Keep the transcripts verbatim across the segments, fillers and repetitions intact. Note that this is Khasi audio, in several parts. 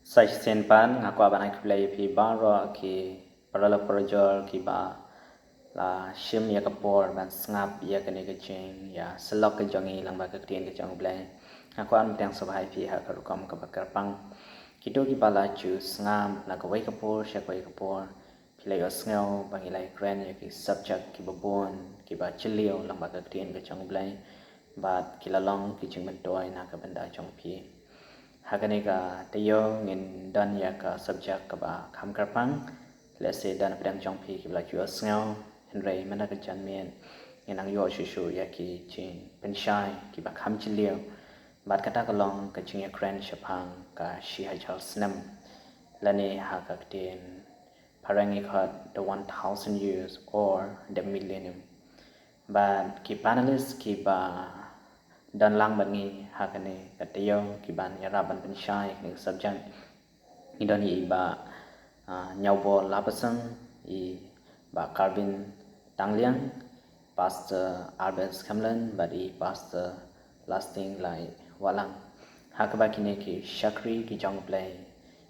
Sa shisien pat nga kwah ban ai khublei ïa phi baroh ki paralok parajor kiba la shim ïa ka por ban sngap ïa kane ka jingïasyllok ka jong ngi lyngba ka ktien ka jong U Blei. Nga kwah ban pdiang sngewbha ïa phi ha ka rukom kaba kyrpang. Kito kiba la ju sngap na kawei ka por sha kawei ka por, phi la ïohsngew ba ngi la ïakren ïa ki subject kiba bun kiba jylliew lyngba ka ktien ka jong U Blei, bad ki la long ki jingmyntoi na ka bynta jong phi. Ha kane ka taïew ngin don ïa ka subject kaba kham kyrpang. Lehse don napdeng jong phi kiba la ju ïohsngew, hynrei mynta ka janmiet ngin nang ïoh shuh shuh ïa ki jingpynshai kiba kham jylliew. Bad kata ka long ka jingïakren shaphang ka shi hajar snem, lane ha ka ktien phareng ngi khot the one thousand years or the millennium. Bad ki panelist kiba don lang bad ngi ha kane ka taïew kiban ïarap ban pynshai ïa kane ka subject, ngi don ïa i Bah, ah, Ñiawbor Lapasang, i Bah Karbin Tangliang, Pastor Albert Skhamlen bad i Pastor Lasting Lai Wahlang. Ha kaba kine ki shakri ki jong U Blei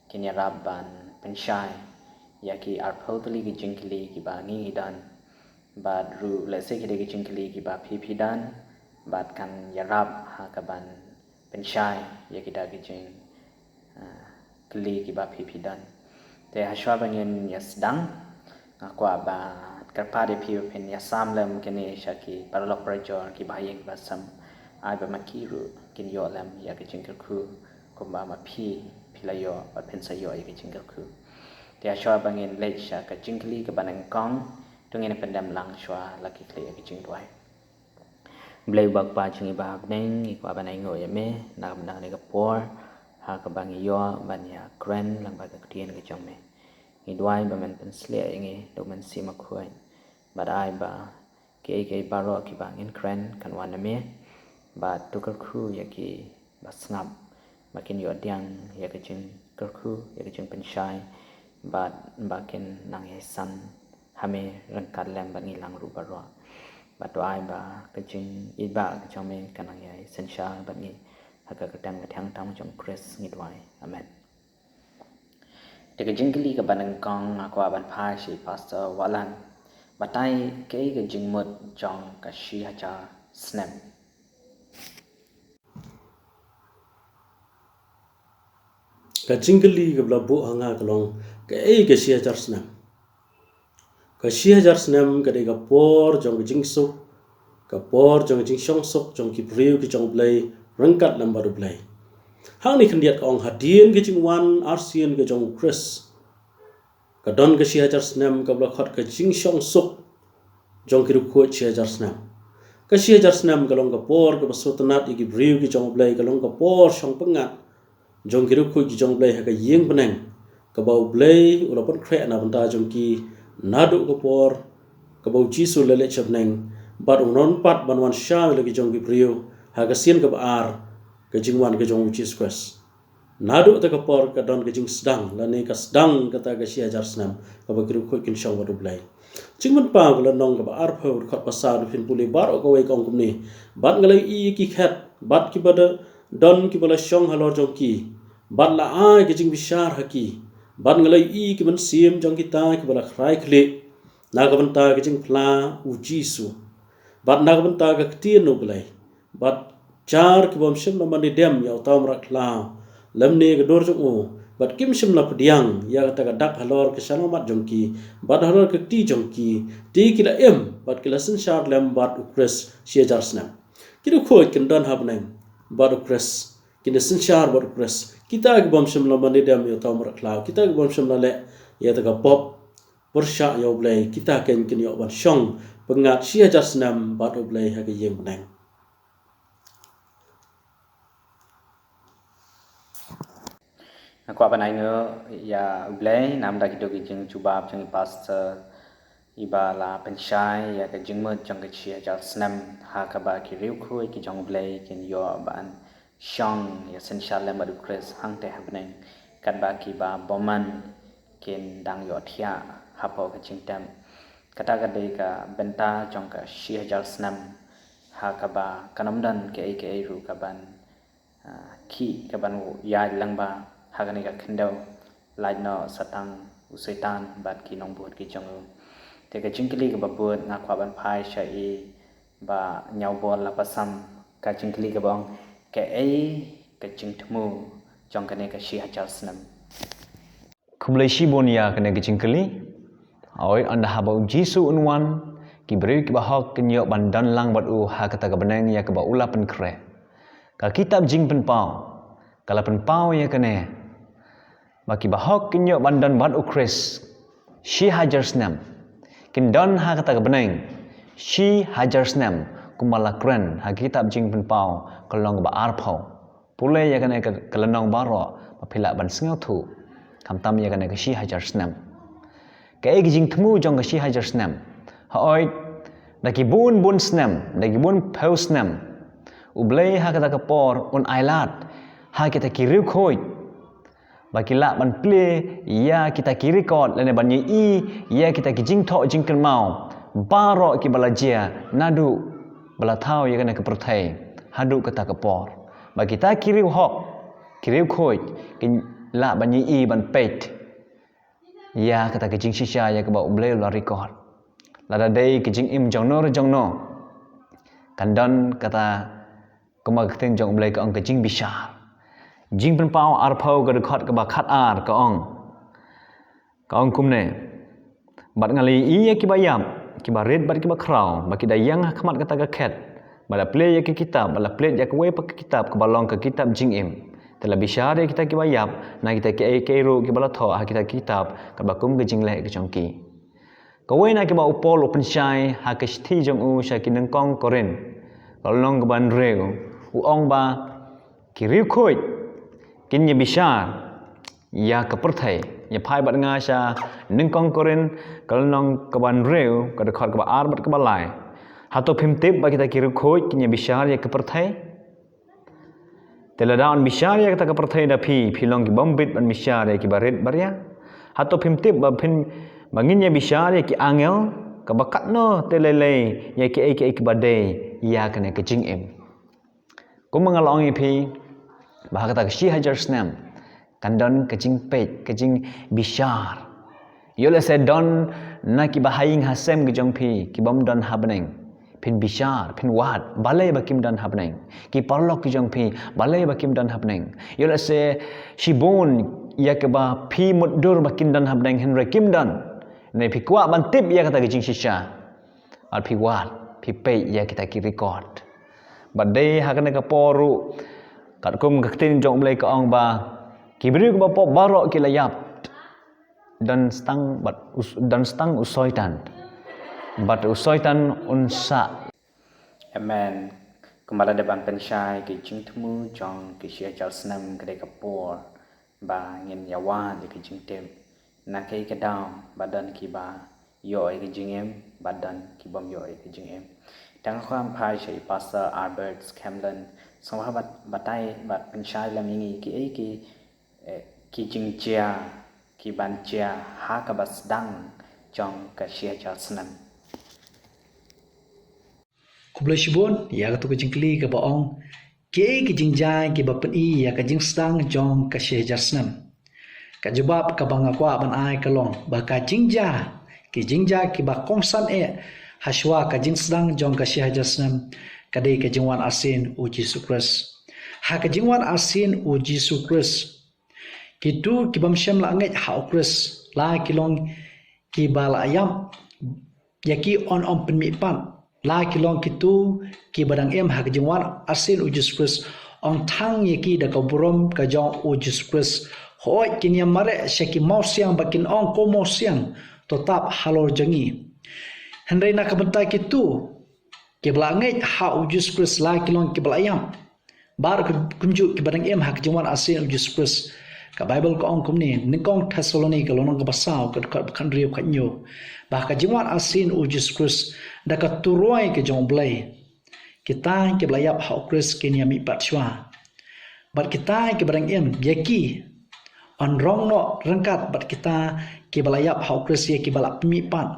kin ïarap ban pynshai ïa ki arphew tylli ki jingkylli kiba ngi ngi don. Bad ruh lehse ki dei ki jingkylli kiba phi phi don, bad kan ïarap ha kaban pynshai ïa kita ki jing, ah, kylli kiba phi phi don. Te hashwa ba ngin ïa sdang, nga kwah ban kyrpad ïa phi ba phin ïa sam lem kine sha ki paralok parajor kiba ha ïing kiba sem, ai ba ma ki ruh kin ïoh lem ïa ka jingkyrkhu kumba ma phi phi la ïoh, ba phin sa ïoh ïa ka jingkyrkhu. Te hashwa ba ngin leit sha ka jingkylli kaba nyngkong, to ngin pyndem lang shwa la ki khlieh ïa ka jingduwai. Blei u Bah Kpa jong ngi ba ha bneng, ngi kwah ban ainguh ïa me na ka bynta kane ka por ha kaba ngi ïoh ban ïakren lyngba ka ktien ka jong me. Ngi duwai ba men pynshlur ïa ngi da u Mynsiem Bakhuid, bad ai ba kiei kiei baroh kiba ngin kren kan wan na me, bad to kyrkhu ïa ki ba sngap ba kin ïoh pdiang ïa ka jingkyrkhu, ïa ka jingpynshai, bad ba kin nang ïai san ha me ryngkat lem bad ngi lang ruh baroh. Bad to ai ba ka jingïeit ba ka jong me kan nang ïai synshar bad ngi, ha ka kyrteng ba thiang tam jong U Khrist ngi duwai. Amen. Te ka jingkylli kaba nyngkong nga kwah ban phai sha i Pastor Wahlang. Batai, kaei ka jingmut jong ka shi hajar snem? Ka jingkylli kaba la buh ha nga ka long, kaei ka shi hajar snem? Ka shi hajar snem ka dei ka por jong ka jingsuk, ka por jong ka jingshong suk jong ki briew ki jong U Blei ryngkat lem bad U Blei. Hangne khyndiat ka ong, hadien ka jingwan arsien ka jong U Khrist, ka don ka shi hajar snem kaba la khot ka jingshong suk jong ki riewkhuid shi hajar snem. Ka shi hajar snem ka long ka por kaba sngewtynnat ïa ki briew ki jong U Blei, ka long ka por shong pyngngad jong ki riewkhuid ki jong U Blei ha ka ïing bneng, kaba U Blei u la pynkhreh na bynta jong ki naduh ka por kaba U Jisu u la leit sha bneng, bad un wan pat ban wan shaw ïa la ki jong ki briew ha ka sien kaba ar ka jingwan ka jong U Jisu Khrist. Naduh kata ka por ka don ka jingsdang, lane ka sdang kata ka shi hajar snem kaba ki riewkhuid kin shong bad U Blei. Jingmut paw ka lynnong kaba arphew, dkhot ba saw, phin pule baroh kawei, ka ong kumne: Bad nga la ïohi ki khet, bad kiba da don kiba la shong halor jong ki, bad la ai ka jingbishar ha ki, bad nga la ïohi ki mynsiem jong kita kiba la khrai khlieh na ka bynta ka jingphla U Jisu, bad na ka bynta ka ktien U Blei, bad jar ki bym shym la mane dem ïa uta u mrad khlaw, lymne ka dur jong u, bad kim shym la pdiang ïa kata ka dak halor ka shyllangmat jong ki bad halor ka kti jong ki, te ki la im bad ki la synshar lem bad U Khrist shi hajar snem. Ki riewkhuid kin don ha bneng bad U Khrist, kin da synshar bad U Khrist. Kita ki bym shym la mane dem ïa uta u mrad khlaw, kita ki bym shym la leh ïa kata ka pop pyrshah ïa U Blei, kita kein kin ïoh ban shong pyngngad shi hajar snem bad U Blei ha ka ïing bneng. Nga kwah ban ainguh ïa U Blei namar kito ki jingjubab jong i Pastor, iba la pynshai ïa ka jingmut jong ka shi hajar snem, ha kaba ki riewkhuid ki jong U Blei kin ïoh ban shong ïa synshar lem bad U Khrist hangtei ha bneng, katba kiba bymman kin dang ïohthiah hapoh ka jingtep. Kata ka dei ka bynta jong ka shi hajar snem, ha kaba kan ym don kaei kaei ruh kaban, ah, khih, kaban ïaid lyngba, ha kane ka khyndew, lait noh sa tang u Soitan bad ki nongbud ki jong u. Te ka jingkylli kaba bud nga kwah ban phai sha i Bah Ñiawbor Lapasam, ka jingkylli kaba ong, kaei ka jingthmu jong kane ka shi hajar snem? Khublei shibun ïa kane ka jingkylli. Hooid, ynda haba u Jisu un wan, ki briew kiba hok kin ïoh ban don lang bad u ha kata ka bneng ïa kaba u la pynkhreh. Ka kitab Jingpynpaw ka la pynpaw ïa kane, ba kiba hok kin ïoh ban don bad u Khrist shi hajar snem. Kin don ha kata ka bneng shi hajar snem, kumba la kren ha ka kitab Jingpynpaw ka lynnong ba arphew. Pule ïa kane ka, ka lynnong baroh ba phi lah ban sngewthuh, khamtam ïa kane ka shi hajar snem. Kaei ka jingthmu jong ka shi hajar snem? Hooid, da ki bun bun snem, da ki bun phew snem, U Blei ha kata ka por un ailad ha kita ki riewkhuid ba ki lah ban plie ïa kita ki record lane ban ïohi ïa kita ki jingthoh jingkynmaw baroh kiba la jia naduh ba la thaw ïa kane ka pyrthei haduh kata ka por, ba kita ki riewhok, ki riewkhuid, kin lah ban ïohi ban peit ïa kata ka jingshisha ïa kaba U Blei u la record. Lada dei ka jingim jongno re jongno, kan don kata, kumba ka ktien jong U Blei ka ong, ka jingbishar. Jingpynpaw arphew ka dkhot kaba khatar ka ong, ka ong kumne: Bad nga la ïohi ïa kiba ïap, kiba rit bad kiba khraw, ba ki da ïeng ha khmat kata ka khet, ba da plie ïa ka kitab, ba la plied ïa kawei pat ka kitab kaba long ka kitab jingim. Te la bishar ïa kita kiba ïap na kita kiei kiei ruh kiba la thoh ha kita kitab, katba kum ka jingleh ka jong ki. Kawei na kiba u Paul u pynshai ha ka shithi jong u sha ki nyngkong Korinth, ka lynnong kaba hynriew, u ong ba ki riewkhuid kin ïa bishar ïa ka pyrthei. Ïa phai bad nga sha nyngkong Korinth ka lynnong kaba hynriew, ka dkhot kaba ar bad kaba lai. Hato phim tip ba kita ki riewkhuid kin ïa bishar ïa ka pyrthei? Te lada yn bishar ïa kata ka pyrthei da phi, phi long ki bym bit ban bishar ïa kiba rit baria. Hato phim tip ba phin, ba ngin ïa bishar ïa ki angel, kaba katno te lei lei ïa kiei kiei kiba dei ïa kane ka jingim? Kumba nga la ong ïa phi, ba ha kata ka shi hajar snem kan don ka jingpeit, ka jingbishar. Ïoh lehse don na kiba ha ïing ha sem ka jong phi ki bym don ha bneng, phin bishar, phin wad balei ba kim don ha bneng. Ki paralok ki jong phi, balei ba kim don ha bneng. Ïoh lehse shibun ïa kiba phi mutdur ba kin don ha bneng, hynrei kim don. Ne phi kwah ban tip ïa kata ka jingshisha, ar phi wad, phi peit ïa kita ki record. Bad dei ha kane ka por ruh, katkum ka ktien jong U Blei ka ong ba ki briew kiba pop baroh ki la ïap, don stang bad u s-, don stang u Soitan, bad u Soitan un sah. Amen. Kumba la dep ban pynshai, ka jingthmu jong ka shi hajar snem ka dei ka por ba ngin ïa wad ïa ka jingtip na kaei ka daw ba don kiba ïoh ïa ka jingim bad don ki bym ïoh ïa ka jingim. Te nga kwah ban phai sha i Pastor Albert Scanlon, sngewbha bad batai bad pynshai lem ïa ngi kiei ki, eh, ki jingjia kiban jia ha kaba sdang jong ka shi hajar snem. Khublei shibun ïa kato ka jingkylli kaba ong, kiei ki jingjia kiba pyni ïa ka jingsdang jong ka shi hajar snem? Ka jubab kaba nga kwah ban ai ka long ba ka jingjia, ki jingjia kiba kongsan eh hashwa ka jingsdang jong ka shi hajar snem, ka dei ka jingwan arsien u Jisu Khrist. Ha ka jingwan arsien u Jisu Khrist, kito ki bym shym la ngeit ha u Khrist, la ki long kiba la ïap, ïa ki yn ym pynmihpat. La ki long kito kiba dang im ha ka jingwan arsien u Jisu Khrist, ong tang ïa ki da ka burom ka jong u Jisu Khrist. Hooid, kin ïa mareh sha ki mawsiang bad kin ong, ko mawsiang, to tap halor jong ngi. Hynrei na ka bynta kito kiba la ngeit ha u Jisu Khrist, la ki long kiba la ïap. Bad kum-, kumjuh kiba dang im ha ka jingwan arsien u Jisu Khrist. Ka Baibl ka ong kumne, nyngkong Thessaloni ka lynnong kaba saw, ka dkhot ba khathynriew khathynñiew, ba ka jingwan arsien u Jisu Khrist da ka turoi ka jong u Blei, kita kiba la ïap ha u Khrist kin ïa mihpat shuwa. Bad kita kiba dang im, ïa ki yn rong noh ryngkat bad kita kiba la ïap ha u Khrist, ïa kiba la pynmihpat,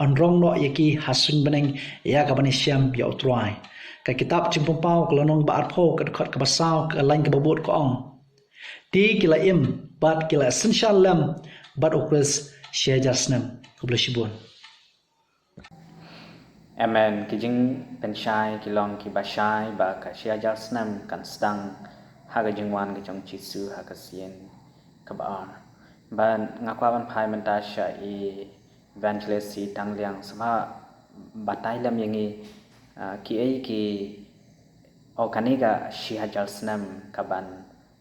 yn rong noh ïa ki ha suiñ bneng ïa kaban ïashem ïa u Trai. Ka kitab Jingpynpaw ka lynnong ba arphew, ka dkhot kaba saw, ka lain kaba bud ka ong, Te ki la im bad ki la synshar lem bad U Khrist shi hajar snem. Khublei shibun. Amen. Ki jingpynshai ki long kiba shai ba ka shi hajar snem kan sdang ha ka jingwan ka jong Jisu ha ka sien kaba ar. Bad nga kwah ban phai mynta sha i Evangelist Sitangliang, sngewbha batai lem ïa ngi, ah, kiei ki, o, kane ka shi hajar snem ka ban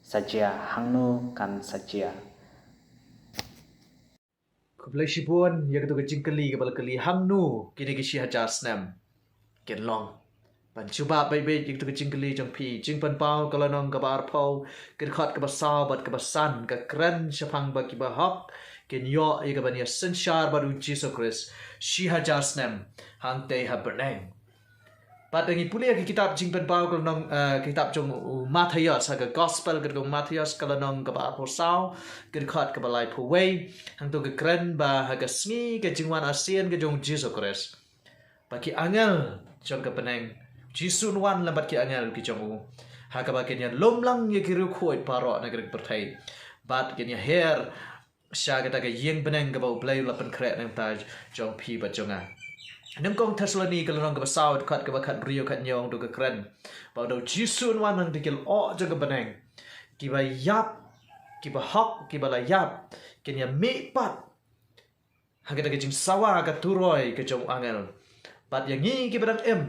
sa jia, hangno kan sa jia. Khublei shibun ïa kito ki jingkylli kiba la kylli, hangno kine ki shi hajar snem kin long. Ban jubab beit beit ïa kito ki jingkylli jong phi, Jingpynpaw ka lynnong kaba arphew, ka dkhot kaba saw bad kaba san ka kren shaphang ba kiba hok kin ïoh ïa kaban ïa synshar bad U Jisu Khrist shi hajar snem hangtei ha bneng. Bad ngi pule ïa ka kitab Jingpynpaw ka lynnong, eh, kitab jong u Mathaios, ha ka Gospel ka dei u Mathaios ka lynnong kaba arphew saw, ka dkhot kaba laiphew wei. Hangto ka kren ba ha ka sngi ka jingwan arsien ka jong Jisu Khrist, ba ki angel jong ka bneng, Jisu un wan lem bad ki angel ki jong u, ha kaba kin ïa lum lang ïa ki riewkhuid baroh na ka ri ka pyrthei, bad kin ïa her sha kata ka ïing bneng kaba U Blei u la pynkhreh na ka bynta jong phi bad jong nga. Nyngkong Thessaloni ka lynnong kaba saw, dkhot kaba khatbriew khathynñiew, hangto ka kren ba u Jisu un wan hangta ki lyoh jong ka bneng, kiba ïap, kiba hok, kiba la ïap, kin ïa mihpat ha kata ka jingsawa ka turoi ka jong u angel. Bad ïa ngi kiba dang im,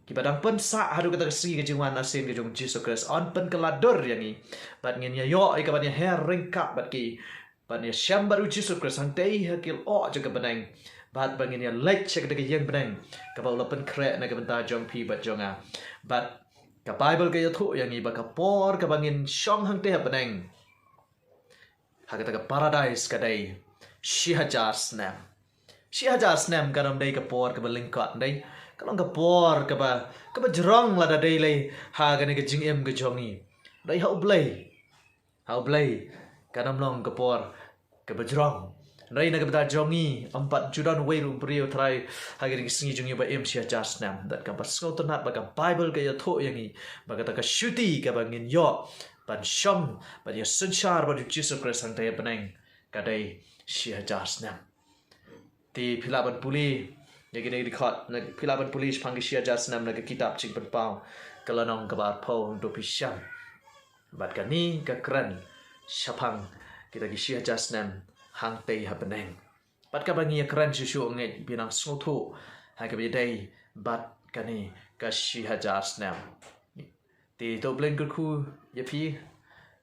kiba dang pynsah haduh kata ka sngi ka jingwan arsien ka jong Jisu Khrist, yn pynkylla dur ïa ngi. Bad ngin ïa ïoh ïa kaban ïa her ryngkat bad ki, ban ïa shem bad U Jisu Khrist hangtei ha ki lyoh jong ka bneng. Bad ba ngin ïa leit sha kata ka ïing bneng kaba u la pynkhreh na ka bynta jong phi bad jong nga. Bad ka Baibl ka ïathuh ïa ngi ba ka por kaba ngin shong hangtei ha bneng, ha kata ka paradais, ka dei shi hajar snem. Shi hajar snem kan ym dei ka por kaba lyngkot, ym dei. Ka long ka por kaba, kaba jrong lada dei lei ha kane ka jingim ka jong ngi. Dei ha U Blei. Ha U Blei kan ym long ka por kaba jrong. Ym dei na ka bynta jong ngi, ym pat ju don uwei ruh u briew Trai ha kane ka sngi jong ngi ba im shi hajar snem. Bad kaba sngewtynnat ba ka Baibl ka ïathuh ïa ngi ba kata ka shuti kaba ngin ïoh ban shong, ban ïa synshar bad U Jisu Khrist hangtei ha bneng, ka dei shi hajar snem. Te phi lah ban pule ïa kine ki dkhot, na, phi lah ban pule shaphang ki shi hajar snem na ka kitab Jingpynpaw ka lynnong kaba arphew, hangto phi shem. Bad kane ka kren shaphang kita ki shi hajar snem hangtei ha bneng. Bad kaba ngi ïa kren shuh shuh, ngeit phi nang sngewthuh ha kaba ïadei bad kane ka shi hajar snem. Te to U Blei un kyrkhu ïa phi.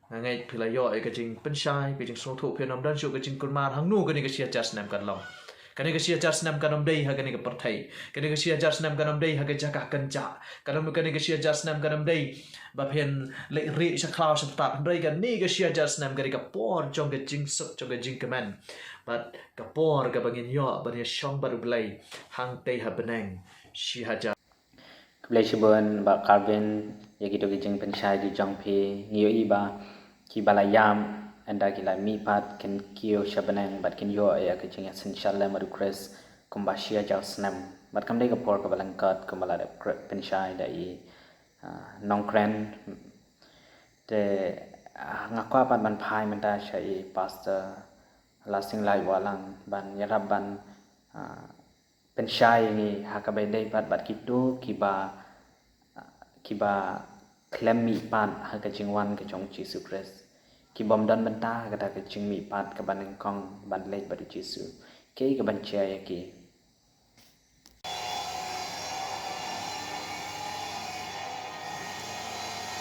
Nga ngeit phi la ïoh ïa ka jingpynshai, ka jingsngewthuh, phin ym don shuh ka jingkulmar hangno kane ka shi hajar snem kan long. Kane ka shi hajar snem kan ym dei ha kane ka pyrthei. Kane ka shi hajar snem kan ym dei ha ka jaka kynjah. Kan ym, kane ka shi hajar snem kan ym dei ba phin leit rieh sha khlaw sha btap. Hynrei kane ka shi hajar snem ka dei ka por jong ka jingsuk, jong ka jingkmen. Bad ka por kaba ngin ïoh ban ïa shong bad U Blei hangtei ha bneng shi hajar. Khublei shibun Bah Karbin ïa kito ki jingpynshai ki jong phi. Ngi ïohi ba kiba la ïap, ynda ki la mihpat, kin kiew sha bneng bad kin ïoh ïa ka jingïasynshar lem bad U Khrist kumba shi hajar snem. Bad kam dei ka por kaba lyngkot kumba la dep kre-, pynshai da i, ah, nongkren. Te, ah, nga kwah pat ban phai mynta sha i Pastor Lasinglaitwalang ban ïarap ban, ah, pynshai ïa ngi ha kaba ïadei pat bad kito kiba, kiba khlem mihpat ha ka jingwan ka jong U Jisu Khrist. Ki bym don bynta ha kata ka jingmihpat kaba nyngkong ban leit bad U Jisu. Kaei kaban jia ïa ki?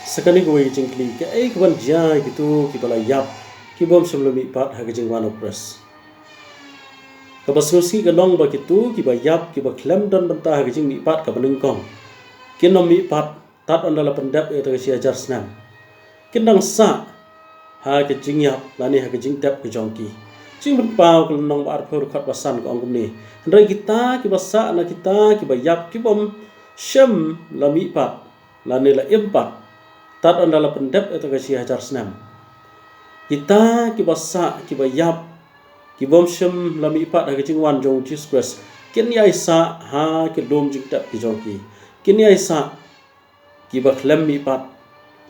Sa kane kawei ka jingkylli, kaei kaban jia ïa kito kiba la ïap, ki bym shym la mihpat ha ka jingwan U Khrist? Kaba sngewsih ka long ba kito kiba ïap, kiba khlem don bynta ha ka jingmihpat kaba nyngkong, kin ym mihpat tad ynda la pyndep ïa kata ka shi hajar snem. Kin dang sah ha ka jingïap lane ha ka jingtep ka jong ki. Jingpynpaw ka lynnong ba arphew, dkhot ba san ka ong kumne: Hynrei kita kiba sah na kita kiba ïap, ki bym shym la mihpat lane la im pat tad ynda la pyndep ïa kata ka shi hajar snem. Kita kiba sah, kiba ïap, ki bym shym la mihpat ha ka jingwan jong U Jisu Khrist, kin ïai sah ha ki lum jingtep ki jong ki. Kin ïai sah kiba khlem mihpat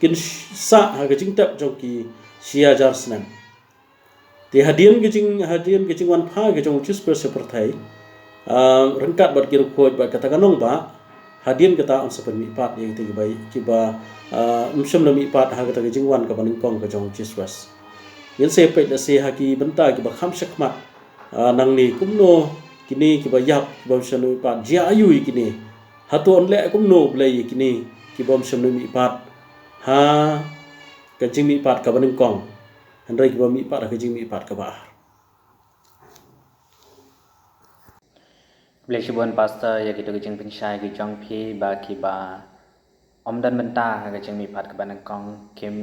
kin sah ha ka jingtep jong ki shi hajar snem. Te hadien ka jing hadien ka jingwan phai ka jong u Jisu Khrist sha pyrthei, ah, ryngkat bad ki riewkhuid bad kata ka nongbah, hadien kata yn sa pynmihpat ïa kita kiba, kiba, ah, ym shym la mihpat ha kata ka jingwan kaba nyngkong ka jong u Jisu Khrist. Ngin sa peit lehse ha ki bynta kiba kham shakhmat, ah, nangne, kumno kine kiba ïap, kiba ym shym la mihpat, jia aïu ïa kine? Hato yn leh kumno U Blei ïa kine kiba ym shym la mihpat ha ka jingmihpat kaba nyngkong, hynrei kiba mihpat ha ka jingmihpat kaba ar? Khublei shibun Pastor ïa kito ki jingpynshai ki jong phi, ba kiba ym don bynta ha ka jingmihpat kaba nyngkong kim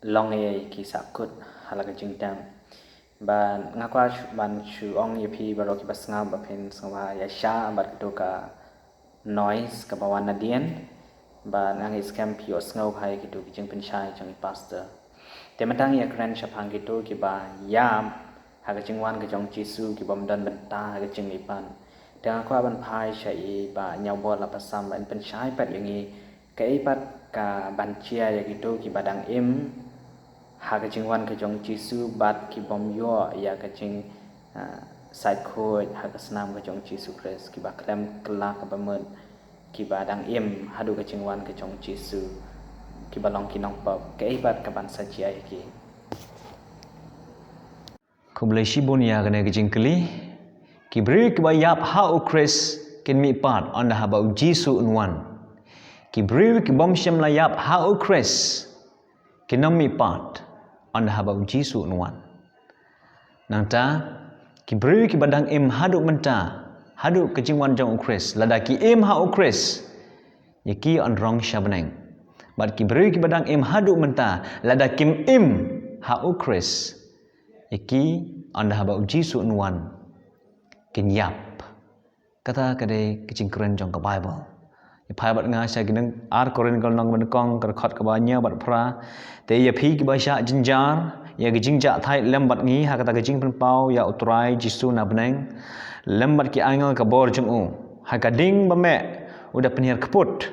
long ei ei, ki sahkut ha la ka jingtep. Ba nga kwah shu, ban shu ong ïa phi baroh kiba sngap ba phin sngewbha ïa shah bad kito ka noise kaba wan nadien. Ba nga ngeit skhem phi ïohsngew bha ïa kito ki jingpynshai jong i Pastor. Te mynta ngi ïa kren shaphang kito kiba ïap ha ka jingwan ka jong u Jisu, kiba ym don bynta ha ka jingmihpat. Te nga kwah ban phai sha i Bah Ñiawbor Lapasam ba in pynshai pat ïa ngi kaei pat kaban jia ïa kito kiba dang im ha ka jingwan ka jong u Jisu bad ki bym ïoh ïa ka jing, ah, sait khuid ha ka snam ka jong u Jisu Khrist, kiba khlem kylla kaba mut, kiba dang im haduh ka jingwan ka jong u Jisu, kiba long ki nongpop, kaei pat kaban sa jia ïa ki? Khublei shibun ïa kane ka jingkylli. Ki briew kiba ïap ha u Khrist kin mihpat ynda haba u Jisu un wan. Ki briew ki bym shym la ïap ha u Khrist kin ym mihpat ynda haba u Jisu un wan. Nangta, ki briew kiba dang im haduh mynta, haduh ka jingwan jong u Khrist, lada ki im ha u Khrist, ïa ki yn rong sha bneng. Bad ki briew kiba dang im haduh mynta, lada kim im ha u Khrist, ïa ki ynda haba u Jisu un wan, kin ïap. Kata ka dei ka jingkren jong ka Baibl. Ïa phai bad nga sha ki nong, Ar Korinth ka lynnong kaba nyngkong, ka dkhot kaba hynñiew bad phra. Te ïa phi kiba shah jynjar ïa ka jingjahthait lem bad ngi ha kata ka jingpynpaw ïa u Trai Jisu na bneng, lem bad ki angel ka bor jong u, ha ka ding ba meh u da pynhiar kput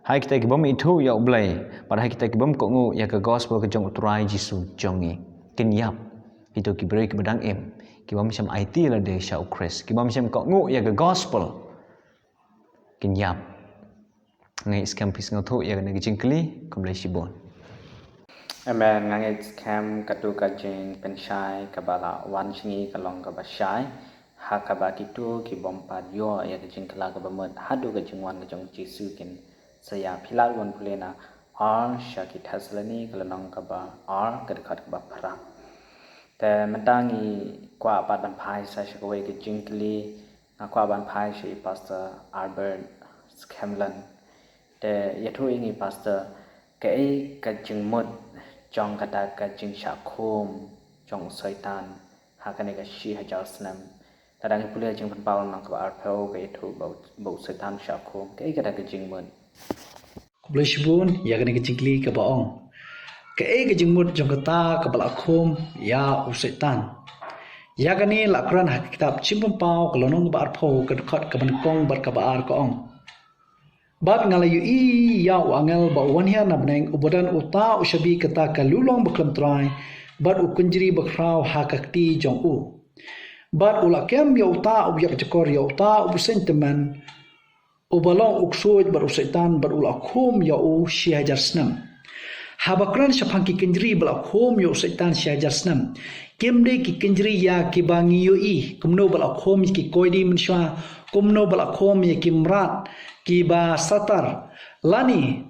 ha kita ki bym ithuh ïa u Blei, bad ha kita ki bym kohnguh ïa ka gospel ka jong u Trai Jisu jong ngi. Kin ïap kito ki briew kiba dang im, ki bym shym aiti lade sha u Khrist, ki bym shym kohnguh ïa ka gospel, kin ïap. Nga ngeit skhem phi sngewthuh ïa kane ka jingkylli. Khublei shibun. Amen. Nga ngeit skhem kato ka jingpynshai kaba la wan sha ngi ka long kaba shai, ha kaba kito ki bym pat ïoh ïa ka jingkylla kaba mut haduh ka jingwan ka jong u Jisu kin sa ïap. Phi lah ban pule na Ar sha ki Thessaloni ka lynnong kaba ar, ka dkhot kaba phra. Te mynta ngi kwah pat ban phai sa sha kawei ka jingkylli. Nga kwah ban phai sha i Pastor Albert Scanlon. Te ïathuh ïa ngi Pastor, kaei ka jingmut jong kata ka jingshah khum jong u Soitan ha kane ka shi hajar snem? Lada ngi pule jingpynpaw lynnong kaba arphew, ka ïathuh ba u, ba u Soitan u shah khum. Kaei kata ka jingmut? Khublei shibun ïa kane ka jingkylli kaba ong, kaei ka jingmut jong kata kaba la khum ïa u Soitan? Ïa kane la kren ha ka kitab Jingpynpaw ka lynnong kaba arphew, ka dkhot kaba nyngkong bad kaba ar, ka ong: Bad nga la ïohi ïa u angel ba u wan hiar na bneng, uba don uta u shabi kata ka lulong bakhlem trai bad u kynjri bakhraw ha ka kti jong u. Bad u la kem ïa uta uba ïakjakor ïa uta u bseiñ tymmen, uba long u ksuid bad u Soitan, bad u la khum ïa u shi hajar snem. Haba kren shaphang ki kynjri ba la khum ïa u Soitan shi hajar snem, kim dei ki kynjri ïa kiba ngi ïohi, kumno ba la khum ïa ki koidi mynshuwa, kumno ba la khum ïa ki mrad kiba satar, lane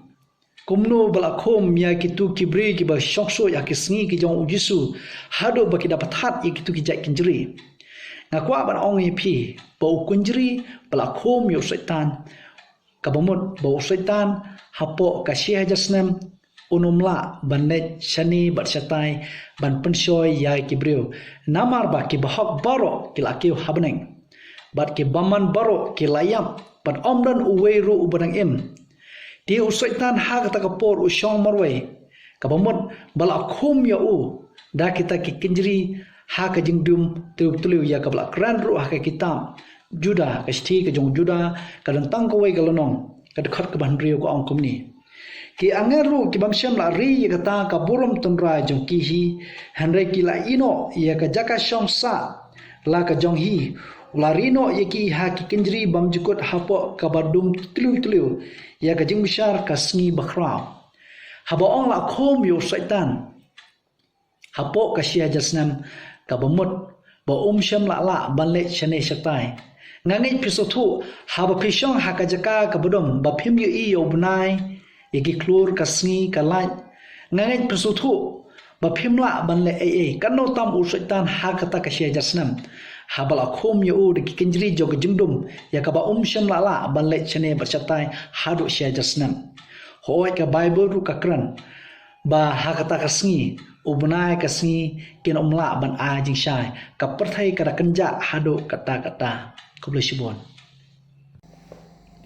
kumno ba la khum ïa kito ki briew kiba shong suid ha ki sngi ki jong u Jisu, haduh ba ki da pynthat ïa kito ki jait kynjri. Nga kwah ban ong ïa phi ba u kynjri ba la khum ïa u Soitan, kaba mut ba u Soitan hapoh ka shi hajar snem un ym lah ban leit shane bad shatai ban pynshoi ïa ki briew, namar ba ki bahok baroh ki la kiew ha bneng, bad ki bymman baroh ki la ïap, bad ym don uwei ruh uba dang im. Te u Soitan ha kata ka por u shong marwei, kaba mut ba la khum ïa u da kita ki kynjri ha ka jingdum tliw tliw, ïa kaba la kren ruh ha ka kitab Juda, ka shithi ka jong u Juda, ka don tang kawei ka lynnong, ka dkhot kaba hynriew, ka ong kumne: Ki angel ruh ki bym shym la ri ïa kata ka burom tynrai jong ki hi, hynrei ki la ïehnoh ïa ka jaka shong sah la ka jong hi, u la ri noh ïa ki ha ki kynjri bymjukut hapoh kaba dum tliw tliw ïa ka jingbishar ka sngi bakhraw. Haba ong la khum ïa u Soitan hapoh ka shi hajar snem kaba mut, ba um shym la lah ban leit shane shatai. Nga ngeit phi sngewthuh, haba phi shong ha ka jaka kaba dum, ba phim ïohi ïa u bnai, ïa ki khlur, ka sngi, ka lait. Nga ngeit phi sngewthuh, ba phim lah ban leh ei ei. Katno tam u Soitan ha kata ka shi hajar snem. Haba la khum ïa u da ki kynjri jong ka jingdum, ïa kaba um shym la lah ban leit shane bad shatai haduh shi hajar snem. Hooid ka Baibl ruh ka kren ba ha kata ka sngi, u bnai, ka sngi, kin ym lah ban ai jingshai. Ka pyrthei ka da kynjah haduh katta katta. Khublei shibun.